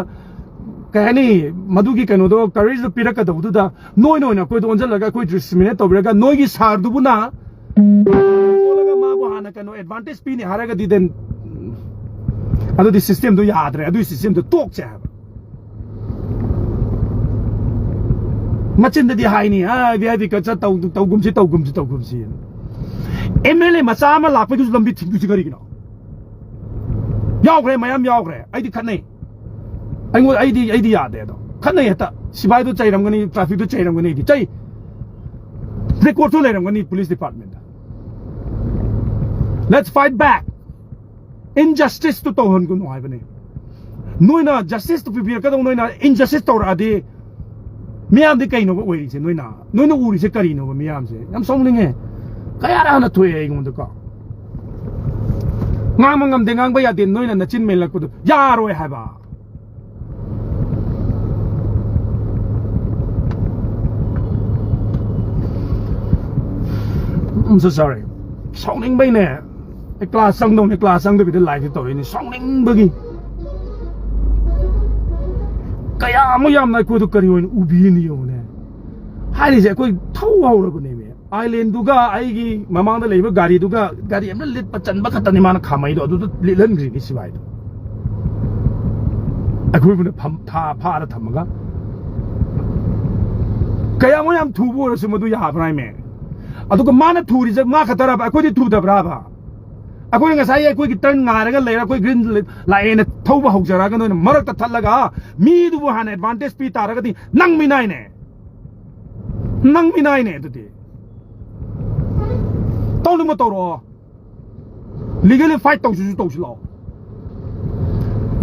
ꯀꯩ ꯍꯥꯏꯅꯤ, ꯃꯗꯨꯒꯤ ꯀꯩꯅꯣꯗꯣ, courage ꯗꯣ ꯄꯤꯔꯛꯀꯗꯧꯕꯗꯨꯗ ꯅꯣꯏꯅ ꯑꯣꯏꯅ ꯑꯩꯈꯣꯏꯗ ꯑꯣꯟꯁꯤꯜꯂꯒ ꯑꯩꯈꯣꯏ discriminate ꯇꯧꯕꯤꯔꯒ ꯅꯣꯏꯒꯤ sir ꯗꯨꯕꯨꯅ ꯀꯣꯜꯂꯒ ꯃꯥꯕꯨ ꯍꯥꯟꯅ ꯀꯩꯅꯣ advantage ꯄꯤꯅꯤ ꯍꯥꯏꯔꯒꯗꯤ then ꯑꯗꯨꯗꯤ system ꯗꯣ ꯌꯥꯗ꯭ꯔꯦ, ꯑꯗꯨꯒꯤ system ꯗꯣ ꯇꯣꯛꯁꯦ ꯍꯥꯏꯕ꯫ ꯃꯆꯤꯟꯗꯗꯤ ꯍꯥꯏꯅꯤ, "ꯑ, V I P culture ꯇꯧ-, ꯇꯧꯒꯨꯝꯁꯤ, ꯇꯧꯒꯨꯝꯁꯤ, ꯇꯧꯒꯨꯝꯁꯤ"꯫ M L A ꯃꯆꯥ ꯑꯃ ꯂꯥꯛꯄꯗꯨꯁꯨ ꯂꯝꯕꯤ ꯊꯤꯡꯗꯣꯏꯁꯤ ꯀꯔꯤꯒꯤꯅꯣ? ꯌꯥꯎꯈ꯭ꯔꯦ, ꯃꯌꯥꯝ ꯌꯥꯎꯈ꯭ꯔꯦ꯫ ꯑꯩꯗꯤ ꯈꯠꯅꯩ꯫ ꯑꯩꯉꯣꯟꯗ, ꯑꯩꯗꯤ, ꯑꯩꯗꯤ ꯌꯥꯗꯦ ꯑꯗꯣ꯫ ꯈꯠꯅꯩ ꯍꯦꯛꯇ꯫ ꯁꯤꯕꯥꯏꯗꯣ ꯆꯩꯔꯝꯒꯅꯤ, traffic ꯇꯣ ꯆꯩꯔꯝꯒꯅꯤ, ꯑꯩꯗꯤ ꯆꯩ꯫ Record ꯁꯨ ꯂꯩꯔꯝꯒꯅꯤ police department ꯇ꯫ Let's fight back꯫ Injustice to ꯇꯧꯍꯟꯒꯅꯨ ꯍꯥꯏꯕꯅꯤ꯫ ꯅꯣꯏꯅ justice ꯇꯨ ꯄꯤꯕꯤꯔꯛꯀꯗꯧ, ꯅꯣꯏꯅ injustice ꯇꯧꯔꯛꯑꯗꯤ ꯃꯤꯌꯥꯝꯗꯤ ꯀꯩꯅꯣꯕ ꯑꯣꯏꯔꯤꯁꯦ? ꯅꯣꯏꯅ ꯅꯣꯏꯅ ꯎꯔꯤꯁꯦ ꯀꯔꯤꯅꯣꯕ? ꯃꯤꯌꯥꯝꯁꯦ ꯌꯥꯝ ꯁꯥꯎꯅꯤꯡꯉꯦ꯫ ꯀꯌꯥꯔꯛ ꯍꯥꯟꯅ ꯊꯣꯛꯑꯦ ꯑꯩꯉꯣꯟꯗꯀꯣ꯫ ꯉꯥꯡꯕ ꯉꯝꯗꯦ, ꯉꯥꯡꯕ ꯌꯥꯗꯦ, ꯅꯣꯏꯅ ꯅꯆꯤꯟ ꯃꯦꯜꯂꯛꯄꯗꯣ ꯌꯥꯔꯣꯏ ꯍꯥꯏꯕ꯫ I'm so sorry. ꯁꯥꯎꯅꯤꯡꯕꯩꯅꯦ꯫ ꯑꯩ ꯀ꯭ꯂꯥꯁ ꯆꯪꯗꯧꯅꯤ, ꯀ꯭ꯂꯥꯁ ꯆꯪꯗꯕꯤꯗ ꯂꯥꯏꯐꯁꯦ ꯇꯧꯔꯛꯏꯅꯤ, ꯁꯥꯎꯅꯤꯡꯕꯒꯤ꯫ ꯀꯌꯥ ꯑꯃ ꯌꯥꯝꯅ ꯑꯩꯈꯣꯏꯗꯣ ꯀꯔꯤ ꯑꯣꯏꯅ ꯎꯕꯤꯔꯤꯅꯤ ꯌꯦꯡꯉꯨꯅꯦ꯫ ꯍꯥꯏꯔꯤꯁꯦ ꯑꯩꯈꯣꯏ ꯊꯧ ꯍꯧꯔꯕꯅꯦꯃꯦ꯫ ꯑꯥꯏꯂꯦꯟꯗꯨꯒ ꯑꯩꯒꯤ ꯃꯃꯥꯡꯗ ꯂꯩꯕ ꯒꯥꯔꯤꯗꯨꯒ, ꯒꯥꯔꯤ ꯑꯃꯅ ꯂꯤꯠꯄ ꯆꯟꯕ ꯈꯛꯇꯅꯤ ꯃꯥꯅ ꯈꯥꯝꯃꯩꯗꯣ, ꯑꯗꯨꯗ ꯂꯤꯠꯍꯟꯈ꯭ꯔꯤꯅꯤ ꯁꯤꯕꯥꯏꯗꯣ꯫ ꯑꯩꯈꯣꯏꯕꯨꯅ ꯐꯝ-, ꯊꯥ-, ꯐꯥꯔ ꯊꯝꯃꯒ꯫ ꯀꯌꯥꯃꯨꯛ ꯌꯥꯝ ꯊꯨꯕ ꯑꯣꯏꯔꯁꯨ ꯃꯗꯨ ꯌꯥꯕ꯭ꯔꯥ ꯍꯥꯏꯃꯦ? ꯑꯗꯨꯒ ꯃꯥꯅ ꯊꯨꯔꯤꯁꯦ ꯃꯥ ꯈꯛꯇꯔꯕ? ꯑꯩꯈꯣꯏꯗꯤ ꯊꯨꯗꯕ꯭ꯔꯕ? ꯑꯩꯈꯣꯏꯅ ꯉꯁꯥꯏ ꯑꯩꯈꯣꯏꯒꯤ ꯇꯔꯟ ꯉꯥꯏꯔꯒ ꯂꯩꯔ ꯑꯩꯈꯣꯏ ꯒ꯭ꯔꯤꯟ ꯂꯥꯏꯠ ꯂꯥꯛꯑꯦꯅ ꯊꯧꯕ ꯍꯧꯖꯔꯛꯑꯒ ꯅꯣꯏꯅ ꯃꯔꯛꯇ ꯊꯠꯂꯒ ꯃꯤꯗꯨꯕꯨ ꯍꯥꯟꯅ ꯑꯦꯗꯚꯥꯟꯇꯦꯖ ꯄꯤ ꯇꯥꯔꯒꯗꯤ ꯅꯪ ꯃꯤꯅꯥꯏꯅꯦ꯫ ꯅꯪ ꯃꯤꯅꯥꯏꯅꯦ ꯑꯗꯨꯗꯤ꯫ ꯇꯧꯅꯤꯡꯕ ꯇꯧꯔꯛꯑꯣ꯫ ꯂꯤꯒꯦꯜꯂꯤ ꯐꯥꯏꯠ ꯇꯧꯁꯤꯁꯨ ꯇꯧꯁꯤ ꯂꯥꯛꯑꯣ꯫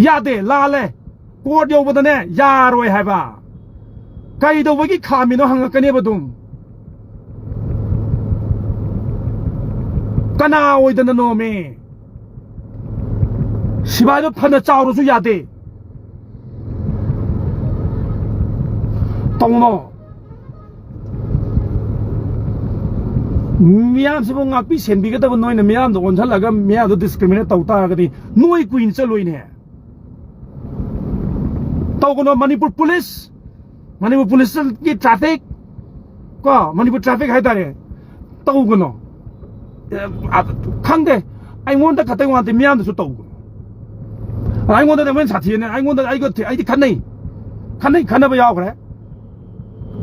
ꯌꯥꯗꯦ, ꯂꯥꯜꯂꯦ꯫ ꯀꯣꯔꯠ ꯌꯧꯕꯗꯅꯦ ꯌꯥꯔꯣꯏ ꯍꯥꯏꯕ꯫ ꯀꯩꯗꯧꯕꯒꯤ ꯈꯥꯝꯃꯤꯅꯣ ꯍꯪꯉꯛꯀꯅꯦꯕ ꯑꯗꯨꯝ꯫ ꯀꯅꯥ ꯑꯣꯏꯗꯅꯅꯣꯃꯤ? ꯁꯤꯕꯥꯏꯗꯣ ꯐꯅ ꯆꯥꯎꯔꯁꯨ ꯌꯥꯗꯦ꯫ ꯇꯧꯅꯣ꯫ ꯃꯤꯌꯥꯝꯁꯤꯕꯨ ꯉꯥꯛꯄꯤ ꯁꯦꯟꯕꯤꯒꯗꯕ ꯅꯣꯏꯅ ꯃꯤꯌꯥꯝꯗ ꯑꯣꯟꯁꯤꯜꯂꯒ ꯃꯤꯌꯥꯝꯗꯣ ꯗꯤꯁꯀ꯭ꯔꯤꯃꯤꯅꯦꯠ ꯇꯧ ꯇꯥꯔꯒꯗꯤ ꯅꯣꯏ ꯀꯨꯏꯅ ꯆꯠꯂꯣꯏꯅꯦ꯫ ꯇꯧꯒꯅꯣ꯫ ꯃꯅꯤꯄꯨꯔ ꯄꯨꯂꯤꯁ, ꯃꯅꯤꯄꯨꯔ ꯄꯨꯂꯤꯁꯀꯤ ꯇ꯭ꯔꯥꯐꯤꯛ, ꯀꯣ, ꯃꯅꯤꯄꯨꯔ ꯇ꯭ꯔꯥꯐꯤꯛ ꯍꯥꯏꯇꯥꯔꯦ, ꯇꯧꯒꯅꯣ꯫ ꯑꯦ, ꯑ, ꯈꯪꯗꯦ, ꯑꯩꯉꯣꯟꯗ ꯈꯛꯇꯪ ꯋꯥ ꯅꯠꯇꯦ, ꯃꯤꯌꯥꯝꯗꯁꯨ ꯇꯧꯒꯅꯣ꯫ ꯑꯩꯉꯣꯟꯗꯗꯤ ꯑꯃꯨꯛ ꯍꯦꯟꯅ ꯁꯥꯊꯤꯅꯦ꯫ ꯑꯩꯉꯣꯟꯗ, ꯑꯩꯒ ꯊꯤ-, ꯑꯩꯗꯤ ꯈꯠꯅꯩ, ꯈꯠꯅꯩ, ꯈꯠꯅꯕ ꯌꯥꯎꯈ꯭ꯔꯦ꯫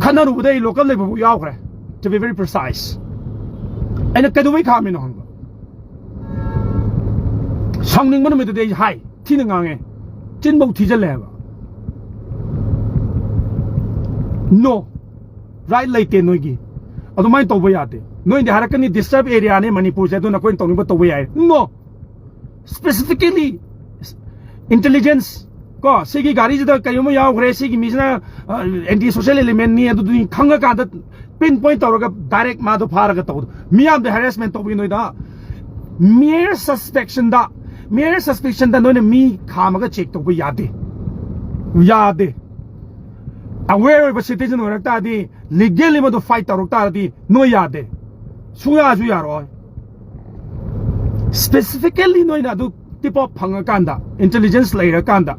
ꯈꯠꯅꯔꯨꯕꯗ ꯑꯩ ꯂꯣꯀꯦꯜ ꯂꯩꯕ ꯐꯥꯎ ꯌꯥꯎꯈ꯭ꯔꯦ, to be very precise꯫ ꯑꯩꯅ ꯀꯩꯗꯧꯕꯩ ꯈꯥꯝꯃꯤꯅꯣ ꯈꯪꯕ? ꯁꯥꯎꯅꯤꯡꯕ ꯅꯨꯃꯤꯠꯇꯨꯗꯤ ꯑꯩ ꯍꯥꯏ, ꯊꯤꯅ ꯉꯥꯡꯉꯦ, ꯆꯤꯟꯐꯧ ꯊꯤꯖꯤꯜꯂꯦ ꯍꯥꯏꯕ꯫ ꯅꯣ, ꯔꯥꯏꯠ ꯂꯩꯇꯦ ꯅꯣꯏꯒꯤ꯫ ꯑꯗꯨꯃꯥꯏꯅ ꯇꯧꯕ ꯌꯥꯗꯦ꯫ ꯅꯣꯏꯗꯤ ꯍꯥꯏꯔꯛꯀꯅꯤ, ꯗꯤꯁꯇꯔꯕ ꯑꯦꯔꯤꯌꯥꯅꯦ ꯃꯅꯤꯄꯨꯔꯁꯦ, ꯑꯗꯨꯅ ꯑꯩꯈꯣꯏꯅ ꯇꯧꯅꯤꯡꯕ ꯇꯧꯕ ꯌꯥꯏ꯫ ꯅꯣ, specifically intelligence ꯀꯣ, ꯁꯤꯒꯤ ꯒꯥꯔꯤꯁꯤꯗ ꯀꯩꯒꯨꯝꯕ ꯌꯥꯎꯈ꯭ꯔꯦ, ꯁꯤꯒꯤ ꯃꯤꯁꯤꯅ ꯑꯦꯟꯇꯤ ꯁꯣꯁꯤꯌꯦꯜ ꯏꯂꯤꯃꯦꯟꯅꯤ, ꯑꯗꯨꯗꯨꯅꯤ ꯈꯪꯉꯀꯥꯟꯗ ꯄꯤꯟ ꯄꯣꯏꯟ ꯇꯧꯔꯒ ꯗꯥꯏꯔꯦꯛ ꯃꯥꯗꯣ ꯐꯥꯔꯒ ꯇꯧꯕꯗꯣ꯫ ꯃꯤꯌꯥꯝꯗ ꯍꯦꯔꯦꯁꯃꯦꯟ ꯇꯧꯕꯒꯤ ꯅꯣꯏꯗ ꯃꯤꯌꯔ ꯁꯁꯄꯦꯛꯁꯟꯗ, ꯃꯤꯌꯔ ꯁꯁꯄꯦꯛꯁꯟꯗ ꯅꯣꯏꯅ ꯃꯤ ꯈꯥꯝꯃꯒ ꯆꯦꯛ ꯇꯧꯕ ꯌꯥꯗꯦ, ꯌꯥꯗꯦ꯫ ꯑꯋꯦꯔ ꯑꯣꯏꯕ ꯁꯤꯇꯤꯖꯟ ꯑꯣꯏꯔꯛ ꯇꯥꯔꯗꯤ, ꯂꯤꯒꯦꯜꯂꯤ ꯃꯗꯨ ꯐꯥꯏꯠ ꯇꯧꯔꯛ ꯇꯥꯔꯗꯤ ꯅꯣꯏ ꯌꯥꯗꯦ, ꯁꯨꯡꯌꯥꯁꯨ ꯌꯥꯔꯣꯏ꯫ ꯁ꯭ꯄꯦꯁꯤꯐꯤꯀꯦꯜꯂꯤ ꯅꯣꯏꯅ ꯑꯗꯨ ꯇꯤꯞ ꯑꯣꯐ ꯐꯪꯉꯀꯥꯟꯗ, ꯏꯟꯇꯦꯂꯤꯖꯦꯟꯁ ꯂꯩꯔꯀꯥꯟꯗ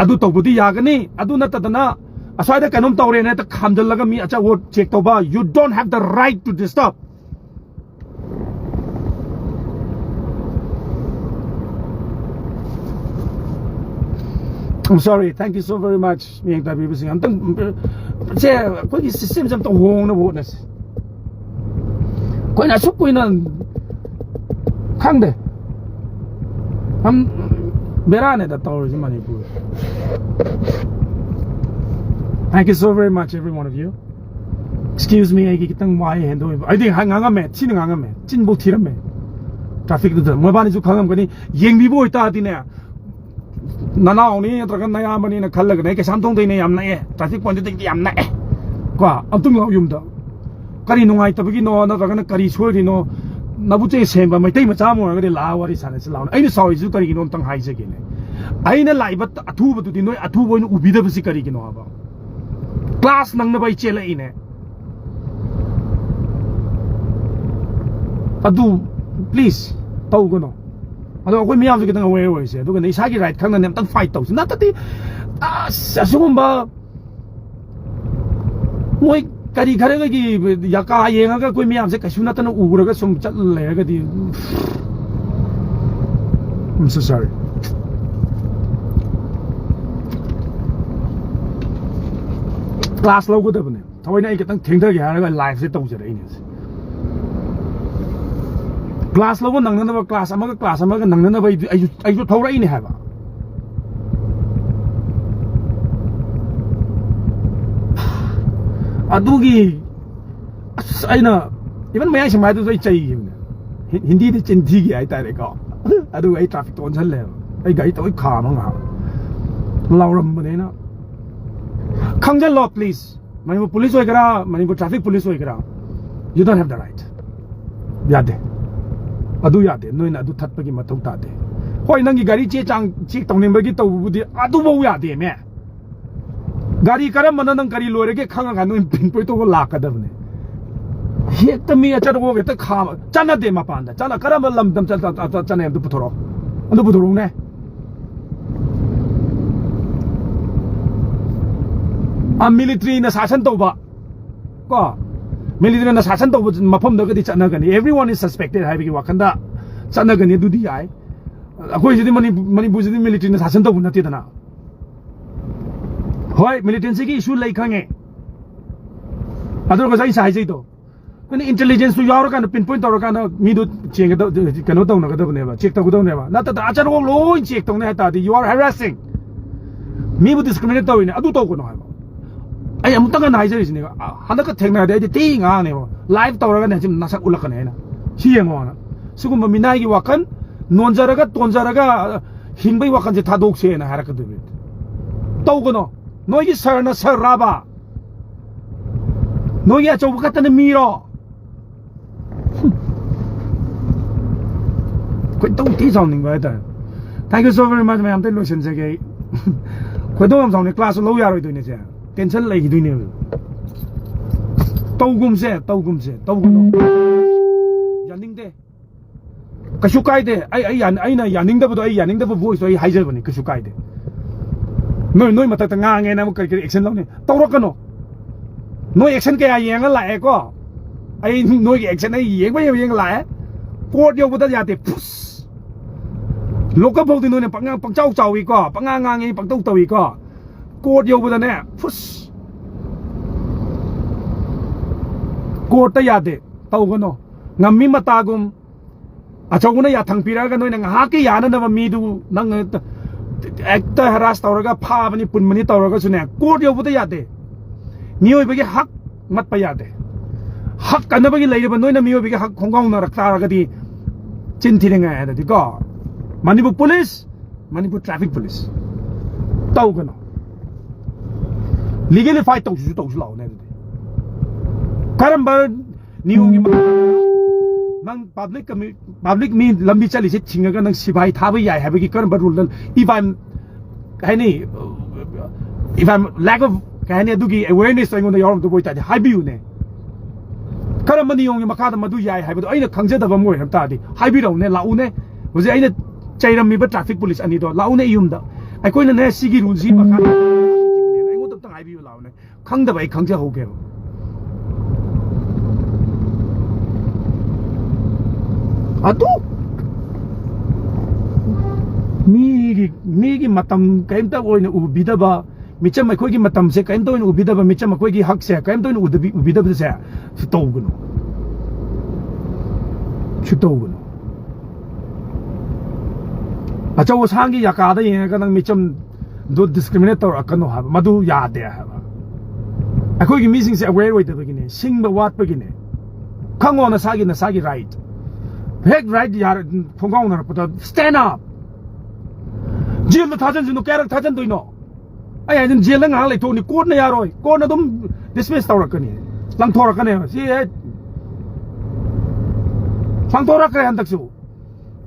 ꯑꯗꯨ ꯇꯧꯕꯗꯤ ꯌꯥꯒꯅꯤ꯫ ꯑꯗꯨ ꯅꯠꯇꯗꯅ ꯑꯁ꯭ꯋꯥꯏꯗ ꯀꯩꯅꯣꯝ ꯇꯧꯔꯦꯅ ꯍꯦꯛꯇ ꯈꯥꯝꯖꯜꯂꯒ ꯃꯤ ꯑꯆꯧꯕ ꯆꯦꯛ ꯇꯧꯕ, you don't have the right to disturb. I'm sorry, thank you so very much, ꯃꯤꯠꯌꯦꯡ ꯇꯥꯕꯤꯕꯁꯤꯡ꯫ ꯑꯝꯇꯪ, ꯁꯦ, ꯑꯩꯈꯣꯏꯒꯤ ꯁꯤꯁꯇꯦꯝꯁꯦ ꯑꯝꯇ ꯍꯣꯡꯅꯕ ꯍꯣꯠꯅꯁꯤ꯫ ꯑꯩꯈꯣꯏꯅ ꯑꯁꯨꯛ ꯀꯨꯏꯅ ꯈꯪꯗꯦ꯫ ꯑꯝ, ꯕꯦꯔꯥꯅꯦꯗ ꯇꯧꯔꯤꯁꯤ Manipur. Thank you so very much, every one of you. Excuse me, ꯑꯩꯒꯤ ꯈꯤꯇꯪ ꯋꯥꯍꯩ ꯍꯦꯟꯗꯣꯛꯏꯕ꯫ ꯑꯩꯗꯤ ꯉꯥꯡꯉꯝꯃꯦ, ꯊꯤꯅ ꯉꯥꯡꯉꯝꯃꯦ, ꯆꯤꯟꯐꯧ ꯊꯤꯔꯝꯃꯦ꯫ ꯇ꯭ꯔꯥꯐꯤꯛꯇꯨꯗ ꯃꯣꯏꯕꯥꯅꯤꯁꯨ ꯈꯪꯉꯝꯒꯅꯤ꯫ ꯌꯦꯡꯕꯤꯕ ꯑꯣꯏꯇꯥꯔꯗꯤꯅꯦ, ꯅꯅꯥꯎꯅꯤ ꯅꯠꯇ꯭ꯔꯒ ꯅꯌꯥꯝꯕꯅꯤꯅ ꯈꯜꯂꯒꯅꯦ, ꯑꯩ ꯀꯩꯁꯥꯝꯊꯣꯡꯗꯩꯅꯦ, ꯌꯥꯝ ꯅꯛꯑꯦ, ꯇ꯭ꯔꯥꯐꯤꯛ ꯄꯣꯏꯟꯠꯇꯨꯗꯒꯤꯗꯤ ꯌꯥꯝ ꯅꯛꯑꯦ꯫ ꯀꯣ, ꯑꯝꯇꯪ ꯂꯥꯛꯑꯣ ꯌꯨꯝꯗ꯫ ꯀꯔꯤ ꯅꯨꯡꯉꯥꯏꯇꯕꯒꯤꯅꯣ ꯅꯠꯇ꯭ꯔꯒꯅ ꯀꯔꯤ ꯁꯣꯏꯔꯤꯅꯣ? ꯅꯕꯨꯛꯆꯦꯜ ꯁꯦꯡꯕ ꯃꯩꯇꯩ ꯃꯆꯥ ꯑꯃ ꯑꯣꯏꯔꯒꯗꯤ ꯂꯥꯛꯑ ꯋꯥꯔꯤ ꯁꯥꯟꯅꯁꯤ ꯂꯥꯛꯑꯣꯅꯦ꯫ ꯑꯩꯅ ꯁꯥꯎꯔꯤꯁꯤꯁꯨ ꯀꯔꯤꯒꯤꯅꯣ ꯑꯝꯇꯪ ꯍꯥꯏꯖꯒꯦꯅꯦ꯫ ꯑꯩꯅ ꯂꯥꯛꯏꯕ ꯑꯊꯨꯕꯗꯨꯗꯤ ꯅꯣꯏ ꯑꯊꯨꯕ ꯑꯣꯏꯅ ꯎꯕꯤꯗꯕꯁꯤ ꯀꯔꯤꯒꯤꯅꯣ ꯍꯥꯏꯕ? ꯀ꯭ꯂꯥꯁ ꯅꯪꯅꯕ ꯑꯩ ꯆꯦꯜꯂꯛꯏꯅꯦ꯫ ꯑꯗꯨ please ꯇꯧꯒꯅꯣ꯫ ꯑꯗꯣ ꯑꯩꯈꯣꯏ ꯃꯤꯌꯥꯝꯁꯨ ꯈꯤꯇꯪ ꯑꯋꯦꯔ ꯑꯣꯏꯁꯦ, ꯑꯗꯨꯒꯅꯦ ꯏꯁꯥꯒꯤ ꯔꯥꯏꯠ ꯈꯪꯅꯅꯦ ꯑꯝꯇꯪ ꯐꯥꯏꯠ ꯇꯧꯁꯦ꯫ ꯅꯠꯇꯗꯤ ꯑꯁ, ꯑꯁꯤꯒꯨꯝꯕ ꯃꯣꯏ ꯀꯔꯤ ꯈꯔꯒꯤ ꯌꯥꯀꯥ ꯌꯦꯡꯉꯒ ꯑꯩꯈꯣꯏ ꯃꯌꯥꯝꯁꯦ ꯀꯩꯁꯨ ꯅꯠꯇꯅ ꯎꯔꯒ ꯁꯨꯝ ꯆꯠꯂ ꯂꯩꯔꯒꯗꯤ, I'm so sorry. ꯀ꯭ꯂꯥꯁ ꯂꯧꯒꯗꯕꯅꯦ꯫ ꯊꯑꯣꯏꯅ ꯑꯩ ꯈꯤꯇꯪ ꯊꯦꯡꯊꯒꯦ ꯍꯥꯏꯔꯒ ꯂꯥꯏꯐꯁꯦ ꯇꯧꯖꯔꯛꯏꯅꯦ꯫ ꯀ꯭ꯂꯥꯁ ꯂꯧꯕ ꯅꯪꯅꯅꯕ, ꯀ꯭ꯂꯥꯁ ꯑꯃꯒ ꯀ꯭ꯂꯥꯁ ꯑꯃꯒ ꯅꯪꯅꯅꯕ ꯑꯩꯁꯨ, ꯑꯩꯁꯨ, ꯑꯩꯁꯨ ꯊꯧꯔꯛꯏꯅꯦ ꯍꯥꯏꯕ꯫ ꯑꯗꯨꯒꯤ ꯑꯁ, ꯑꯩꯅ even ꯃꯌꯥꯡ ꯁꯦꯡꯃꯥꯏꯗꯨꯁꯨ ꯑꯩ ꯆꯩꯈꯤꯕꯅꯦ꯫ ꯍꯤ-, ꯍꯤꯟꯗꯤꯗ ꯆꯤꯟꯊꯤꯒꯦ ꯍꯥꯏꯇꯥꯔꯦꯀꯣ꯫ ꯑꯗꯨꯒ ꯑꯩ ꯇ꯭ꯔꯥꯐꯤꯛꯇ ꯑꯣꯟꯁꯜꯂꯦꯕ꯫ ꯑꯩ ꯒꯥꯔꯤ ꯇꯧꯏ ꯈꯥꯝꯃ ꯉꯥꯏꯍꯥꯛ ꯂꯥꯎꯔꯝꯕꯅꯦ ꯑꯩꯅ꯫ ꯈꯪꯖꯜꯂꯣ please, ꯃꯅꯤꯄꯨꯔ ꯄꯨꯂꯤꯁ ꯑꯣꯏꯒꯦꯔꯥ, ꯃꯅꯤꯄꯨꯔ ꯇ꯭ꯔꯥꯐꯤꯛ ꯄꯨꯂꯤꯁ ꯑꯣꯏꯒꯦꯔꯥ, you don't have the right. ꯌꯥꯗꯦ, ꯑꯗꯨ ꯌꯥꯗꯦ, ꯅꯣꯏꯅ ꯑꯗꯨ ꯊꯠꯄꯒꯤ ꯃꯊꯧ ꯇꯥꯗꯦ꯫ ꯍꯣꯏ, ꯅꯪꯒꯤ ꯒꯥꯔꯤ ꯆꯦ ꯆꯥꯡ ꯆꯦꯛ ꯇꯧꯅꯤꯡꯕꯒꯤ ꯇꯧꯕꯕꯨꯗꯤ ꯑꯗꯨꯐꯧ ꯌꯥꯗꯦꯃꯦ꯫ ꯒꯥꯔꯤ ꯀꯔꯝꯕꯅ ꯅꯪ ꯀꯔꯤ ꯂꯣꯏꯔꯒꯦ ꯈꯪꯉꯒ ꯅꯣꯏ ꯄꯤꯟ ꯄꯣꯏꯟ ꯇꯧꯕ ꯂꯥꯛꯀꯗꯕꯅꯦ꯫ ꯍꯦꯛꯇ ꯃꯤ ꯑꯆꯠ ꯑꯋꯣꯛ ꯍꯦꯛꯇ ꯈꯥꯝꯃ ꯆꯠꯅꯗꯦ꯫ ꯃꯄꯥꯟꯗ ꯆꯠꯂ ꯀꯔꯝꯕ ꯂꯝꯗ ꯆꯠ- ꯆꯠ- ꯆꯠ- ꯆꯠꯅꯩ ꯑꯝꯇ ꯄꯨꯊꯣꯔꯛꯑꯣ, ꯑꯗꯨ ꯄꯨꯊꯣꯔꯛꯎꯅꯦ꯫ ꯑ, ꯃꯤꯂꯤꯇ꯭ꯔꯤꯅ ꯁꯥꯁꯟ ꯇꯧꯕ ꯀꯣ, ꯃꯤꯂꯤꯇ꯭ꯔꯤꯅ ꯁꯥꯁꯟ ꯇꯧꯕ ꯃꯐꯝꯗꯒꯗꯤ ꯆꯠꯅꯒꯅꯤ, everyone is suspected ꯍꯥꯏꯕꯒꯤ ꯋꯥꯈꯟꯗ ꯆꯠꯅꯒꯅꯤ, ꯑꯗꯨꯗꯤ ꯌꯥꯏ꯫ ꯑꯩꯈꯣꯏꯁꯤꯗꯤ ꯃꯅꯤꯄꯨꯔ ꯃꯅꯤꯄꯨꯔꯁꯤꯗꯤ ꯃꯤꯂꯤꯇ꯭ꯔꯤꯅ ꯁꯥꯁꯟ ꯇꯧꯕ ꯅꯠꯇꯦꯗꯅ꯫ ꯍꯣꯏ, ꯃꯤꯂꯤꯇꯦꯟꯁꯤꯒꯤ ꯏꯁꯨ ꯂꯩ ꯈꯪꯉꯦ, ꯑꯗꯨ ꯉꯁꯥꯏ ꯑꯩꯅ ꯍꯥꯏꯖꯩꯗꯣ, ꯑꯩꯈꯣꯏꯅ ꯏꯟꯇꯦꯂꯤꯖꯦꯟꯁꯇꯨ ꯌꯥꯎꯔꯀꯥꯟꯗ ꯄꯤꯟ ꯄꯣꯏꯟ ꯇꯧꯔꯀꯥꯟꯗ ꯃꯤꯗꯨ ꯆꯦꯟꯒꯗꯕ, ꯀꯩꯅꯣ ꯇꯧꯅꯒꯗꯕꯅꯦꯕ, ꯆꯦꯛ ꯇꯧꯒꯗꯕꯅꯦꯕ꯫ ꯅꯠꯇꯗ ꯑꯆꯠ ꯑꯋꯣꯛ ꯂꯣꯏ ꯆꯦꯛ ꯇꯧꯅꯤ ꯍꯥꯏ ꯇꯥꯔꯗꯤ you are harassing, ꯃꯤꯕꯨ ꯗꯤꯁꯀ꯭ꯔꯤꯃꯤꯅꯦꯠ ꯇꯧꯔꯤꯅꯦ꯫ ꯑꯗꯨ ꯇꯧꯒꯅꯨ ꯍꯥꯏꯕ꯫ ꯑꯩ ꯑꯃꯨꯛꯇ ꯉꯟꯅ ꯍꯥꯏꯖꯔꯤꯁꯤꯅꯦ, ꯍꯟꯗꯛꯀ ꯊꯦꯡꯅꯔꯗꯤ ꯑꯩꯗꯤ ꯊꯤ ꯉꯥꯡꯅꯦꯕ, ꯂꯥꯏꯚ ꯇꯧꯔꯒꯅꯦ ꯁꯤ ꯅꯁꯛ ꯎꯠꯂꯛꯀꯅꯤ ꯑꯩꯅ꯫ ꯁꯤ ꯌꯦꯡꯉꯣꯅ, ꯁꯤꯒꯨꯝꯕ ꯃꯤꯅꯥꯏꯒꯤ ꯋꯥꯈꯜ, ꯅꯣꯟꯖꯔꯒ ꯇꯣꯟꯖꯔꯒ ꯍꯤꯡꯕꯒꯤ ꯋꯥꯈꯜꯁꯦ ꯊꯥꯗꯣꯛꯁꯦꯅ ꯍꯥꯏꯔꯛꯀꯗꯣꯏꯅꯤ꯫ ꯇꯧꯒꯅꯣ꯫ ꯅꯣꯏꯒꯤ ꯁꯥꯔꯅ ꯁꯥꯔ ꯔꯥꯕ? ꯅꯣꯏꯒꯤ ꯑꯆꯧꯕ ꯈꯛꯇꯅ ꯃꯤꯔꯣ? ꯈꯣꯏꯗꯧ ꯊꯤ ꯁꯥꯎꯅꯤꯡꯕ ꯍꯥꯏꯇꯥꯔꯦ꯫ Thank you so very much, ꯃꯌꯥꯝ꯫ ꯑꯝꯇ ꯂꯣꯏꯁꯤꯟꯖꯒꯦ ꯑꯩ꯫ ꯈꯣꯏꯗꯧ ꯌꯥꯝ ꯁꯥꯎꯅꯤꯡ꯫ ꯀ꯭ꯂꯥꯁꯁꯨ ꯂꯧ ꯌꯥꯔꯣꯏꯗꯣꯏꯅꯦ ꯁꯦ꯫ ꯀꯦꯟꯁꯦꯜ ꯂꯩꯈꯤꯗꯣꯏꯅꯦꯕ꯫ ꯇꯧꯒꯨꯝꯁꯦ, ꯇꯧꯒꯨꯝꯁꯦ, ꯇꯧꯒꯅꯣ꯫ ꯌꯥꯅꯤꯡꯗꯦ꯫ ꯀꯩꯁꯨ ꯀꯥꯏꯗꯦ꯫ ꯑꯩ, ꯑꯩ ꯌꯥꯅ-, ꯑꯩꯅ ꯌꯥꯅꯤꯡꯗꯕꯗꯣ, ꯑꯩ ꯌꯥꯅꯤꯡꯗꯕ ꯚꯣꯏꯁꯇꯣ ꯑꯩ ꯍꯥꯏꯖꯕꯅꯤ, ꯀꯩꯁꯨ ꯀꯥꯏꯗꯦ꯫ ꯅꯣꯏ, ꯅꯣꯏ ꯃꯊꯛꯇ ꯉꯥꯡꯉꯦꯅ ꯑꯃꯨꯛ ꯀꯔꯤ ꯀꯔꯤ ꯑꯦꯛꯁꯟ ꯂꯧꯅꯤ? ꯇꯧꯔꯛꯀꯅꯣ꯫ ꯅꯣꯏ ꯑꯦꯛꯁꯟ ꯀꯌꯥ ꯌꯦꯡꯉ ꯂꯥꯛꯑꯦꯀꯣ꯫ ꯑꯩ ꯅꯣꯏꯒꯤ ꯑꯦꯛꯁꯟ ꯑꯩ ꯌꯦꯡꯕ ꯌꯦꯡꯕ ꯌꯦꯡꯉ ꯂꯥꯛꯑꯦ꯫ ꯀꯣꯔꯠ ꯌꯧꯕꯗ ꯌꯥꯗꯦ꯫ ꯐꯨꯁ! ꯂꯣꯛꯀꯞ ꯐꯥꯎꯗꯤ ꯅꯣꯏꯅ ꯄꯪꯉꯥꯡ, ꯄꯪꯆꯥꯎ ꯆꯥꯎꯏꯀꯣ, ꯄꯪꯉꯥꯡ ꯉꯥꯡꯉꯤ, ꯄꯪꯇꯧ ꯇꯧꯏꯀꯣ꯫ ꯀꯣꯔꯠ ꯌꯧꯕꯗꯅꯦ, ꯐꯨꯁ! ꯀꯣꯔꯠꯇ ꯌꯥꯗꯦ꯫ ꯇꯧꯒꯅꯣ꯫ ꯉꯝꯃꯤ ꯃꯇꯥꯒꯨꯝ ꯑꯆꯧꯕꯅ ꯌꯥꯊꯪ ꯄꯤꯔꯛꯑꯒ ꯅꯣꯏꯅ ꯉꯥꯏꯍꯥꯛꯀꯤ ꯌꯥꯅꯅꯕ ꯃꯤꯗꯨ ꯅꯪ ꯍꯦꯛꯇ, ꯍꯦꯛꯇ ꯍꯔꯥꯁ ꯇꯧꯔꯒ ꯐꯥꯕꯅꯤ ꯄꯨꯟꯕꯅꯤ ꯇꯧꯔꯒꯁꯨꯅꯦ, ꯀꯣꯔꯠ ꯌꯧꯕꯗ ꯌꯥꯗꯦ꯫ ꯃꯤꯑꯣꯏꯕꯒꯤ ꯍꯛ ꯃꯠꯄ ꯌꯥꯗꯦ꯫ ꯍꯛ ꯀꯟꯅꯕꯒꯤ ꯂꯩꯔꯤꯕ ꯅꯣꯏꯅ ꯃꯤꯑꯣꯏꯕꯒꯤ ꯍꯛ ꯈꯣꯡꯒꯥꯎꯅꯔꯛ ꯇꯥꯔꯒꯗꯤ ꯆꯤꯟ ꯊꯤꯅꯤꯡꯉꯥꯏ ꯍꯥꯏꯔꯗꯤꯀꯣ, Manipur police Manipur traffic police ꯇꯧꯒꯅꯣ꯫ ꯂꯤꯒꯦꯂꯤ ꯐꯥꯏꯠ ꯇꯧꯁꯤꯁꯨ ꯇꯧꯁꯨ ꯂꯥꯛꯑꯣꯅꯦ꯫ ꯑꯗꯨꯗꯤ ꯀꯔꯝꯕ ꯅꯤꯌꯣꯝꯒꯤ ꯃꯈꯥ ꯅꯪ ꯄꯕ꯭ꯂꯤꯛ ꯀꯝꯃꯤ-, ꯄꯕ꯭ꯂꯤꯛ ꯃꯤ ꯂꯝꯕꯤ ꯆꯠꯂꯤꯁꯦ ꯊꯤꯡꯉꯒ ꯅꯪ ꯁꯤꯐꯥꯏ ꯊꯥꯕ ꯌꯥꯏ ꯍꯥꯏꯕꯒꯤ ꯀꯔꯝꯕ ꯔꯨꯜꯗ? If I'm, ꯀꯩ ꯍꯥꯏꯅꯤ, if I'm lack of, ꯀꯩ ꯍꯥꯏꯅꯤ, ꯑꯗꯨꯒꯤ ꯑꯋꯦꯔꯅꯦꯁ ꯑꯩꯉꯣꯟꯗ ꯌꯥꯎꯔꯝꯗꯕ ꯑꯣꯏꯇꯥꯔꯗꯤ ꯍꯥꯏꯕꯤꯌꯨꯅꯦ꯫ ꯀꯔꯝꯕ ꯅꯤꯌꯣꯝꯒꯤ ꯃꯈꯥꯗ ꯃꯗꯨ ꯌꯥꯏ ꯍꯥꯏꯕꯗꯣ ꯑꯩꯅ ꯈꯪꯖꯗꯕ ꯑꯃ ꯑꯣꯏꯔꯝ ꯇꯥꯔꯗꯤ ꯍꯥꯏꯕꯤꯔꯛꯎꯅꯦ, ꯂꯥꯛꯎꯅꯦ꯫ ꯍꯧꯖꯤꯛ ꯑꯩꯅ ꯆꯩꯔꯝꯃꯤꯕ ꯇ꯭ꯔꯥꯐꯤꯛ ꯄꯨꯂꯤꯁ ꯑꯅꯤꯗꯣ ꯂꯥꯛꯎꯅꯦ ꯑꯩ ꯌꯨꯝꯗ꯫ ꯑꯩꯈꯣꯏꯅꯅꯦ ꯁꯤꯒꯤ ꯔꯨꯜꯁꯤꯒꯤ ꯃꯈꯥꯗ ꯑꯩꯉꯣꯟꯗ ꯑꯝꯇꯪ ꯍꯥꯏꯕꯤꯌꯨ ꯂꯥꯛꯎꯅꯦ꯫ ꯈꯪꯗꯕ ꯑꯩ ꯈꯪꯖꯍꯧꯒꯦꯕ꯫ ꯑꯗꯨ ꯃꯤꯒꯤ, ꯃꯤꯒꯤ ꯃꯇꯝ ꯀꯔꯤꯝꯇ ꯑꯣꯏꯅ ꯎꯕꯤꯗꯕ, ꯃꯤꯆꯝ ꯑꯩꯈꯣꯏꯒꯤ ꯃꯇꯝꯁꯦ ꯀꯔꯤꯝꯇ ꯑꯣꯏꯅ ꯎꯕꯤꯗꯕ, ꯃꯤꯆꯝ ꯑꯩꯈꯣꯏꯒꯤ ꯍꯛꯁꯦ ꯀꯔꯤꯝꯇ ꯑꯣꯏꯅ ꯎꯗꯕꯤ-, ꯎꯕꯤꯗꯕꯁꯦ ꯁꯤ ꯇꯧꯒꯅꯨ, ꯁꯤ ꯇꯧꯒꯅꯨ꯫ ꯑꯆꯧ ꯑꯁꯥꯡꯒꯤ ꯌꯥꯀꯥꯗ ꯌꯦꯡꯉꯒ ꯅꯪ ꯃꯤꯆꯝꯗꯣ ꯗꯤꯁꯀ꯭ꯔꯤꯃꯤꯅꯦꯠ ꯇꯧꯔꯛꯀꯅꯨ ꯍꯥꯏꯕ, ꯃꯗꯨ ꯌꯥꯗꯦ ꯍꯥꯏꯕ꯫ ꯑꯩꯈꯣꯏꯒꯤ ꯃꯤꯁꯤꯡꯁꯦ ꯑꯋꯦꯌꯔ ꯑꯣꯏꯗꯕꯒꯤꯅꯦ, ꯁꯤꯡꯕ ꯋꯥꯠꯄꯒꯤꯅꯦ꯫ ꯈꯪꯉꯣ ꯅꯁꯥꯒꯤ, ꯅꯁꯥꯒꯤ ꯔꯥꯏꯠ꯫ ꯍꯦꯛ ꯔꯥꯏꯠ ꯌꯥꯔ-, ꯈꯣꯡꯒꯥꯎꯅꯔꯛꯄꯗ stand up꯫ ꯖꯦꯜꯗ ꯊꯥꯖꯤꯟꯁꯤꯅꯨ, ꯀꯌꯥꯔꯛ ꯊꯥꯖꯤꯟꯗꯣꯏꯅꯣ? ꯑꯩ ꯍꯥꯏꯁꯤꯅ ꯖꯦꯜꯗ ꯉꯥꯏꯍꯥꯛ ꯂꯩꯊꯣꯛꯑꯅꯤ, ꯀꯣꯔꯠꯅ ꯌꯥꯔꯣꯏ, ꯀꯣꯔꯠꯅ ꯑꯗꯨꯝ ꯗꯤꯁꯃꯤꯁ ꯇꯧꯔꯛꯀꯅꯤ, ꯂꯪꯊꯣꯔꯛꯀꯅꯦꯕ꯫ ꯁꯤ ꯍꯦꯛ ꯂꯪꯊꯣꯔꯛꯈ꯭ꯔꯦ ꯍꯟꯗꯛꯁꯨ꯫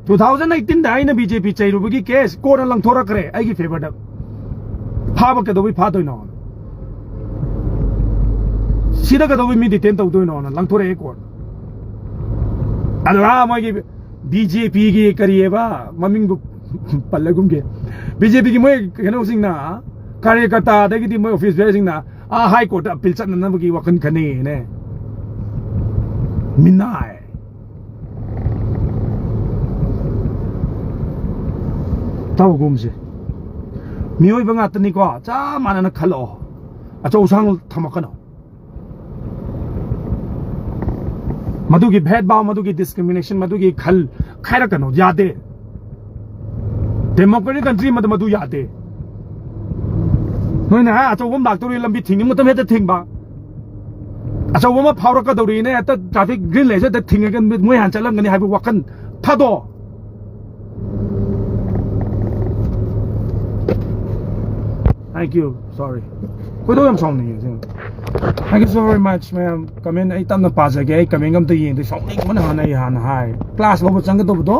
Two thousand eighteen ꯗ ꯑꯩꯅ ꯕꯤ ꯖꯦ ꯄꯤ ꯆꯩꯔꯨꯕꯒꯤ ꯀꯦꯁ ꯀꯣꯔꯠꯅ ꯂꯪꯊꯣꯔꯛꯈ꯭ꯔꯦ ꯑꯩꯒꯤ ꯐꯦꯚꯔꯗ꯫ ꯐꯥꯕ ꯀꯩꯗꯧꯕꯩ ꯐꯥꯗꯣꯏꯅꯣ? ꯁꯤꯗ ꯀꯩꯗꯧꯕꯩ ꯃꯤ ꯗꯤꯇꯦꯟ ꯇꯧꯗꯣꯏꯅꯣꯅ ꯂꯪꯊꯣꯔꯛꯑꯦ ꯀꯣꯔꯠ꯫ ꯑꯗꯨꯒ ꯃꯣꯏꯒꯤ ꯕꯤ ꯖꯦ ꯄꯤꯒꯤ ꯀꯔꯤꯑꯕ ꯃꯃꯤꯡꯕꯨ ꯄꯜꯂꯒꯨꯝꯒꯦ, ꯕꯤ ꯖꯦ ꯄꯤꯒꯤ ꯃꯣꯏ ꯀꯩꯅꯣꯁꯤꯡꯅ, ꯀꯥꯔꯌꯀꯔꯇꯥꯗꯒꯤꯗꯤ ꯃꯣꯏ ꯑꯣꯐꯤꯁ ꯕꯤꯌꯔꯁꯤꯡꯅ ꯑꯥ ꯍꯥꯏ ꯀꯣꯔꯠꯇ ꯑꯄꯤꯜ ꯆꯠꯅꯅꯕꯒꯤ ꯋꯥꯈꯜ ꯈꯟꯅꯩꯅꯦ꯫ ꯃꯤꯅꯥꯏ꯫ ꯇꯧꯒꯨꯝꯁꯦ꯫ ꯃꯤꯑꯣꯏꯕ ꯉꯥꯛꯇꯅꯤꯀꯣ, ꯆꯞ ꯃꯥꯟꯅꯅ ꯈꯜꯂꯛꯑꯣ꯫ ꯑꯆꯧ ꯑꯁꯥꯡ ꯊꯝꯃꯛꯀꯅꯣ꯫ ꯃꯗꯨꯒꯤ ꯚꯦꯗ ꯚꯥꯕ, ꯃꯗꯨꯒꯤ ꯗꯤꯁꯀ꯭ꯔꯤꯃꯤꯅꯦꯁꯟ, ꯃꯗꯨꯒꯤ ꯈꯜ ꯈꯥꯏꯔꯛꯀꯅꯣ, ꯌꯥꯗꯦ꯫ ꯗꯦꯃꯣꯀ꯭ꯔꯦꯇꯤꯛ ꯀꯟꯇ꯭ꯔꯤ ꯑꯃꯗ ꯃꯗꯨ ꯌꯥꯗꯦ꯫ ꯅꯣꯏꯅ ꯍꯥꯏ ꯑꯆꯧꯕ ꯑꯃ ꯂꯥꯛꯇꯧꯔꯤ, ꯂꯝꯕꯤ ꯊꯤꯡꯉꯤ ꯃꯇꯝ ꯍꯦꯛꯇ ꯊꯤꯡꯕ, ꯑꯆꯧꯕ ꯑꯃ ꯐꯥꯎꯔꯛꯀꯗꯧꯔꯤꯅꯦ ꯍꯦꯛꯇ ꯇ꯭ꯔꯥꯐꯤꯛ ꯒ꯭ꯔꯤꯟ ꯂꯩꯔꯁꯨ ꯍꯦꯛꯇ ꯊꯤꯡꯉꯒ ꯃꯣꯏ ꯍꯥꯟꯅ ꯆꯠꯂꯝꯒꯅꯤ ꯍꯥꯏꯕ ꯋꯥꯈꯜ ꯊꯥꯗꯣꯛꯑꯣ꯫ Thank you. Sorry. ꯈꯣꯏꯗꯧ ꯌꯥꯝ ꯁꯥꯎꯅꯤꯡꯉꯦ ꯑꯁꯦꯡꯕ꯫ Thank you so very much, ꯃꯌꯥꯝ꯫ Comment ꯑꯩ ꯇꯞꯅ ꯄꯥꯖꯒꯦ꯫ ꯑꯩ comment ꯑꯝꯇ ꯌꯦꯡꯗꯦ꯫ ꯁꯥꯎꯅꯤꯡꯕꯅ ꯍꯥꯟꯅ ꯑꯩ ꯍꯥꯟꯅ ꯍꯥꯏ꯫ Class ꯂꯧꯕ ꯆꯪꯒꯗꯧꯕꯗꯣ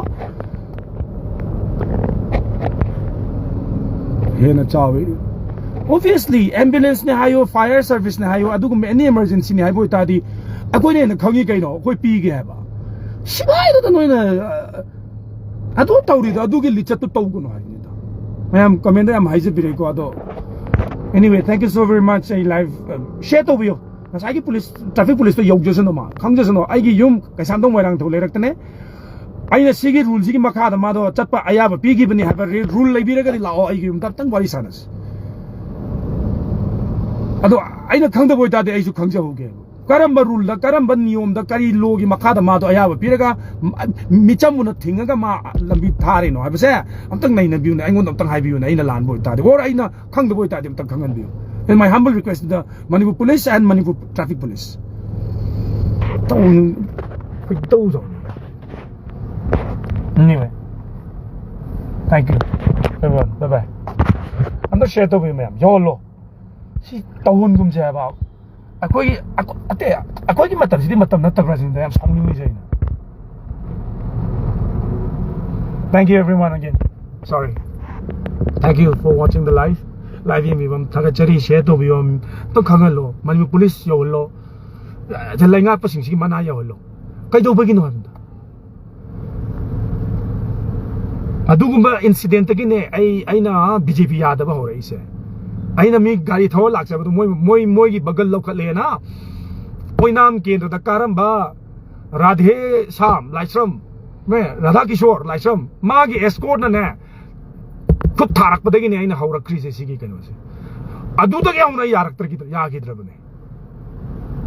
ꯍꯦꯟꯅ ꯆꯥꯎꯏ꯫ Obviously, ambulance ꯅꯦ ꯍꯥꯏꯌꯣ, fire service ꯅꯦ ꯍꯥꯏꯌꯣ, ꯑꯗꯨꯒꯨꯝꯕ any emergency ꯅꯦ ꯍꯥꯏꯕ ꯑꯣꯏꯇꯥꯔꯗꯤ ꯑꯩꯈꯣꯏꯅ ꯍꯦꯟꯅ ꯈꯪꯉꯤ ꯀꯩꯅꯣ, ꯑꯩꯈꯣꯏ ꯄꯤꯒꯦ ꯍꯥꯏꯕ꯫ ꯁꯤꯐꯥꯏꯗꯨꯗ ꯅꯣꯏꯅ, ꯑ, ꯑꯗꯨ ꯇꯧꯔꯤꯗꯣ, ꯑꯗꯨꯒꯤ ꯂꯤꯆꯠꯇꯨ ꯇꯧꯒꯅꯨ ꯍꯥꯏꯕꯅꯤꯗ꯫ ꯃꯌꯥꯝ comment ꯗ ꯌꯥꯝ ꯍꯥꯏꯖꯕꯤꯔꯦꯀꯣ꯫ ꯑꯗꯣ, anyway, thank you so very much꯫ ꯑꯩ live, ꯑ, share ꯇꯧꯕꯤꯌꯨ꯫ ꯉꯁꯥꯏꯒꯤ police, traffic police ꯇꯣ ꯌꯧꯖꯁꯅꯨ, ꯃꯥ ꯈꯪꯖꯁꯅꯨ꯫ ꯑꯩꯒꯤ ꯌꯨꯝ ꯀꯩꯁꯥꯝꯊꯣꯡ ꯃꯣꯏꯔꯥꯡꯊꯧ ꯂꯩꯔꯛꯇꯅꯦ꯫ ꯑꯩꯅ ꯁꯤꯒꯤ rule ꯁꯤꯒꯤ ꯃꯈꯥꯗ ꯃꯥꯗꯣ ꯆꯠꯄ ꯑꯌꯥꯕ ꯄꯤꯈꯤꯕꯅꯤ ꯍꯥꯏꯕ ꯔꯤ-, rule ꯂꯩꯕꯤꯔꯒꯗꯤ ꯂꯥꯛꯑꯣ ꯑꯩꯒꯤ ꯌꯨꯝꯗ ꯑꯝꯇꯪ ꯋꯥꯔꯤ ꯁꯥꯟꯅꯁꯤ꯫ ꯑꯗꯣ ꯑꯩꯅ ꯈꯪꯗꯕ ꯑꯣꯏꯇꯥꯔꯗꯤ ꯑꯩꯁꯨ ꯈꯪꯖꯍꯧꯒꯦ꯫ ꯀꯔꯝꯕ rule ꯗ, ꯀꯔꯝꯕ ꯅꯤꯌꯣꯝꯗ, ꯀꯔꯤ law ꯒꯤ ꯃꯈꯥꯗ ꯃꯥꯗꯣ ꯑꯌꯥꯕ ꯄꯤꯔꯒ ꯃ-, ꯃꯤꯆꯝ ꯑꯣꯏꯅ ꯊꯤꯡꯉꯒ ꯃꯥ ꯂꯝꯕꯤ ꯊꯥꯔꯤꯅꯣ ꯍꯥꯏꯕꯁꯦ ꯑꯝꯇꯪ ꯅꯩꯅꯕꯤꯌꯨꯅꯦ, ꯑꯩꯉꯣꯟꯗ ꯑꯝꯇꯪ ꯍꯥꯏꯕꯤꯌꯨꯅꯦ, ꯑꯩꯅ ꯂꯥꯟꯕ ꯑꯣꯏꯇꯥꯔꯗꯤ, or ꯑꯩꯅ ꯈꯪꯗꯕ ꯑꯣꯏꯇꯥꯔꯗꯤ ꯑꯝꯇꯪ ꯈꯪꯍꯟꯕꯤꯌꯨ꯫ In my humble request to the Manipur Police and Manipur Traffic Police꯫ ꯇꯧ-, ꯈꯣꯏꯗꯧ ꯁꯥꯎꯅꯤꯡꯉꯦ꯫ Anyway, thank you everyone, bye bye꯫ ꯑꯝꯇ share ꯇꯧꯕꯤꯌꯨ ꯃꯌꯥꯝ, ꯌꯧꯍꯜꯂꯣ꯫ ꯁꯤ ꯇꯧꯍꯟꯒꯨꯝꯁꯦ ꯍꯥꯏꯕ꯫ ꯑꯩꯈꯣꯏꯒꯤ, ꯑꯩꯈꯣ-, ꯑꯇꯩ, ꯑꯩꯈꯣꯏꯒꯤ ꯃꯇꯝꯁꯤꯗꯤ ꯃꯇꯝ ꯅꯠꯇꯕ꯭ꯔꯥ ꯁꯤꯅꯤꯗ ꯌꯥꯝ ꯁꯥꯎꯅꯤꯡꯉꯤꯁꯦ ꯑꯩꯅ꯫ Thank you everyone again. Sorry. Thank you for watching the live. Live ꯌꯦꯡꯕꯤꯕ ꯊꯥꯒꯠꯆꯔꯤ, share ꯇꯧꯕꯤꯌꯣ, ꯑꯝꯇ ꯈꯪꯍꯜꯂꯣ, ꯃꯅꯤꯄꯨꯔ police ꯌꯧꯍꯜꯂꯣ, ꯑꯗ ꯂꯩꯉꯥꯛꯄꯁꯤꯡꯁꯤꯒꯤ ꯃꯅꯥ ꯌꯧꯍꯜꯂꯣ꯫ ꯀꯩꯗꯧꯕꯒꯤꯅꯣ ꯍꯥꯏꯕꯗ ꯑꯗꯨꯒꯨꯝꯕ incident ꯇꯒꯤꯅꯦ ꯑꯩ, ꯑꯩꯅ B J P ꯌꯥꯗꯕ ꯍꯧꯔꯛꯏꯁꯦ꯫ ꯑꯩꯅ ꯃꯤ ꯒꯥꯔꯤ ꯊꯧꯔ ꯂꯥꯛꯆꯕꯗꯣ ꯃꯣꯏ, ꯃꯣꯏ, ꯃꯣꯏꯒꯤ ꯕꯒꯜ ꯂꯧꯈꯠꯂꯦꯅ ꯑꯣꯏꯅꯥꯝ ꯀꯦꯟꯗ꯭ꯔꯗ ꯀꯥꯔꯝꯕ ꯔꯥꯙꯦ ꯁꯥꯝ ꯂꯥꯏꯁ꯭ꯔꯝ, ꯅꯦ, ꯔꯥꯙꯥ ꯀꯤꯁꯣꯔ ꯂꯥꯏꯁ꯭ꯔꯝ, ꯃꯥꯒꯤ escort ꯅꯅꯦ ꯈꯨꯠ ꯊꯥꯔꯛꯄꯗꯒꯤꯅꯦ ꯑꯩꯅ ꯍꯧꯔꯛꯈ꯭ꯔꯤꯁꯦ ꯁꯤꯒꯤ ꯀꯩꯅꯣꯁꯦ꯫ ꯑꯗꯨꯗꯒꯤ ꯍꯧꯅ ꯑꯩ ꯌꯥꯔꯛꯇ꯭ꯔꯒꯤꯗ-, ꯌꯥꯈꯤꯗ꯭ꯔꯕꯅꯦ꯫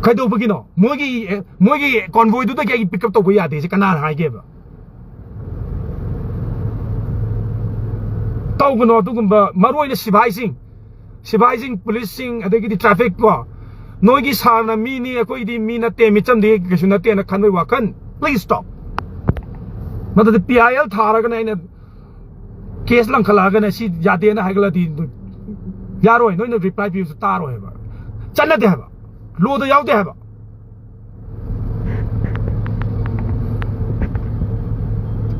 ꯀꯩꯗꯧꯕꯒꯤꯅꯣ? ꯃꯣꯏꯒꯤ, ꯑꯦ, ꯃꯣꯏꯒꯤ convoy ꯗꯨꯗꯒꯤ ꯑꯩ pick up ꯇꯧꯕ ꯌꯥꯗꯦꯁꯦ ꯀꯅꯥꯅ ꯍꯥꯏꯒꯦꯕ? ꯇꯧꯒꯅꯣ ꯑꯗꯨꯒꯨꯝꯕ, ꯃꯔꯨ ꯑꯣꯏꯅ ꯁꯤꯐꯥꯏꯁꯤꯡ, ꯁꯤꯐꯥꯏꯁꯤꯡ, police ꯁꯤꯡ, ꯑꯗꯒꯤꯗꯤ traffic ꯀꯣ, ꯅꯣꯏꯒꯤ sir ꯅ ꯃꯤꯅꯤ, ꯑꯩꯈꯣꯏꯗꯤ ꯃꯤ ꯅꯠꯇꯦ, ꯃꯤꯆꯝꯗꯤ ꯀꯩꯁꯨ ꯅꯠꯇꯦꯅ ꯈꯟꯕꯒꯤ ꯋꯥꯈꯜ, please stop꯫ ꯅꯠꯇ꯭ꯔꯗꯤ P I L ꯊꯥꯔꯒꯅ ꯑꯩꯅ case ꯂꯪꯈꯠꯂꯛꯑꯒꯅ ꯁꯤ ꯌꯥꯗꯦꯅ ꯍꯥꯏꯒꯠꯂꯗꯤ ꯌꯥꯔꯣꯏ, ꯅꯣꯏꯅ ꯔꯤꯄ꯭ꯂꯥꯏ ꯄꯤꯕꯁꯨ ꯇꯥꯔꯣꯏ ꯍꯥꯏꯕ꯫ ꯆꯠꯅꯗꯦ ꯍꯥꯏꯕ꯫ ꯂꯣꯗ ꯌꯥꯎꯗꯦ ꯍꯥꯏꯕ꯫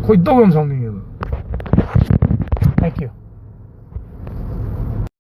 ꯈꯣꯏꯗꯧ ꯌꯥꯝ ꯁꯥꯎꯅꯤꯡꯉꯤ꯫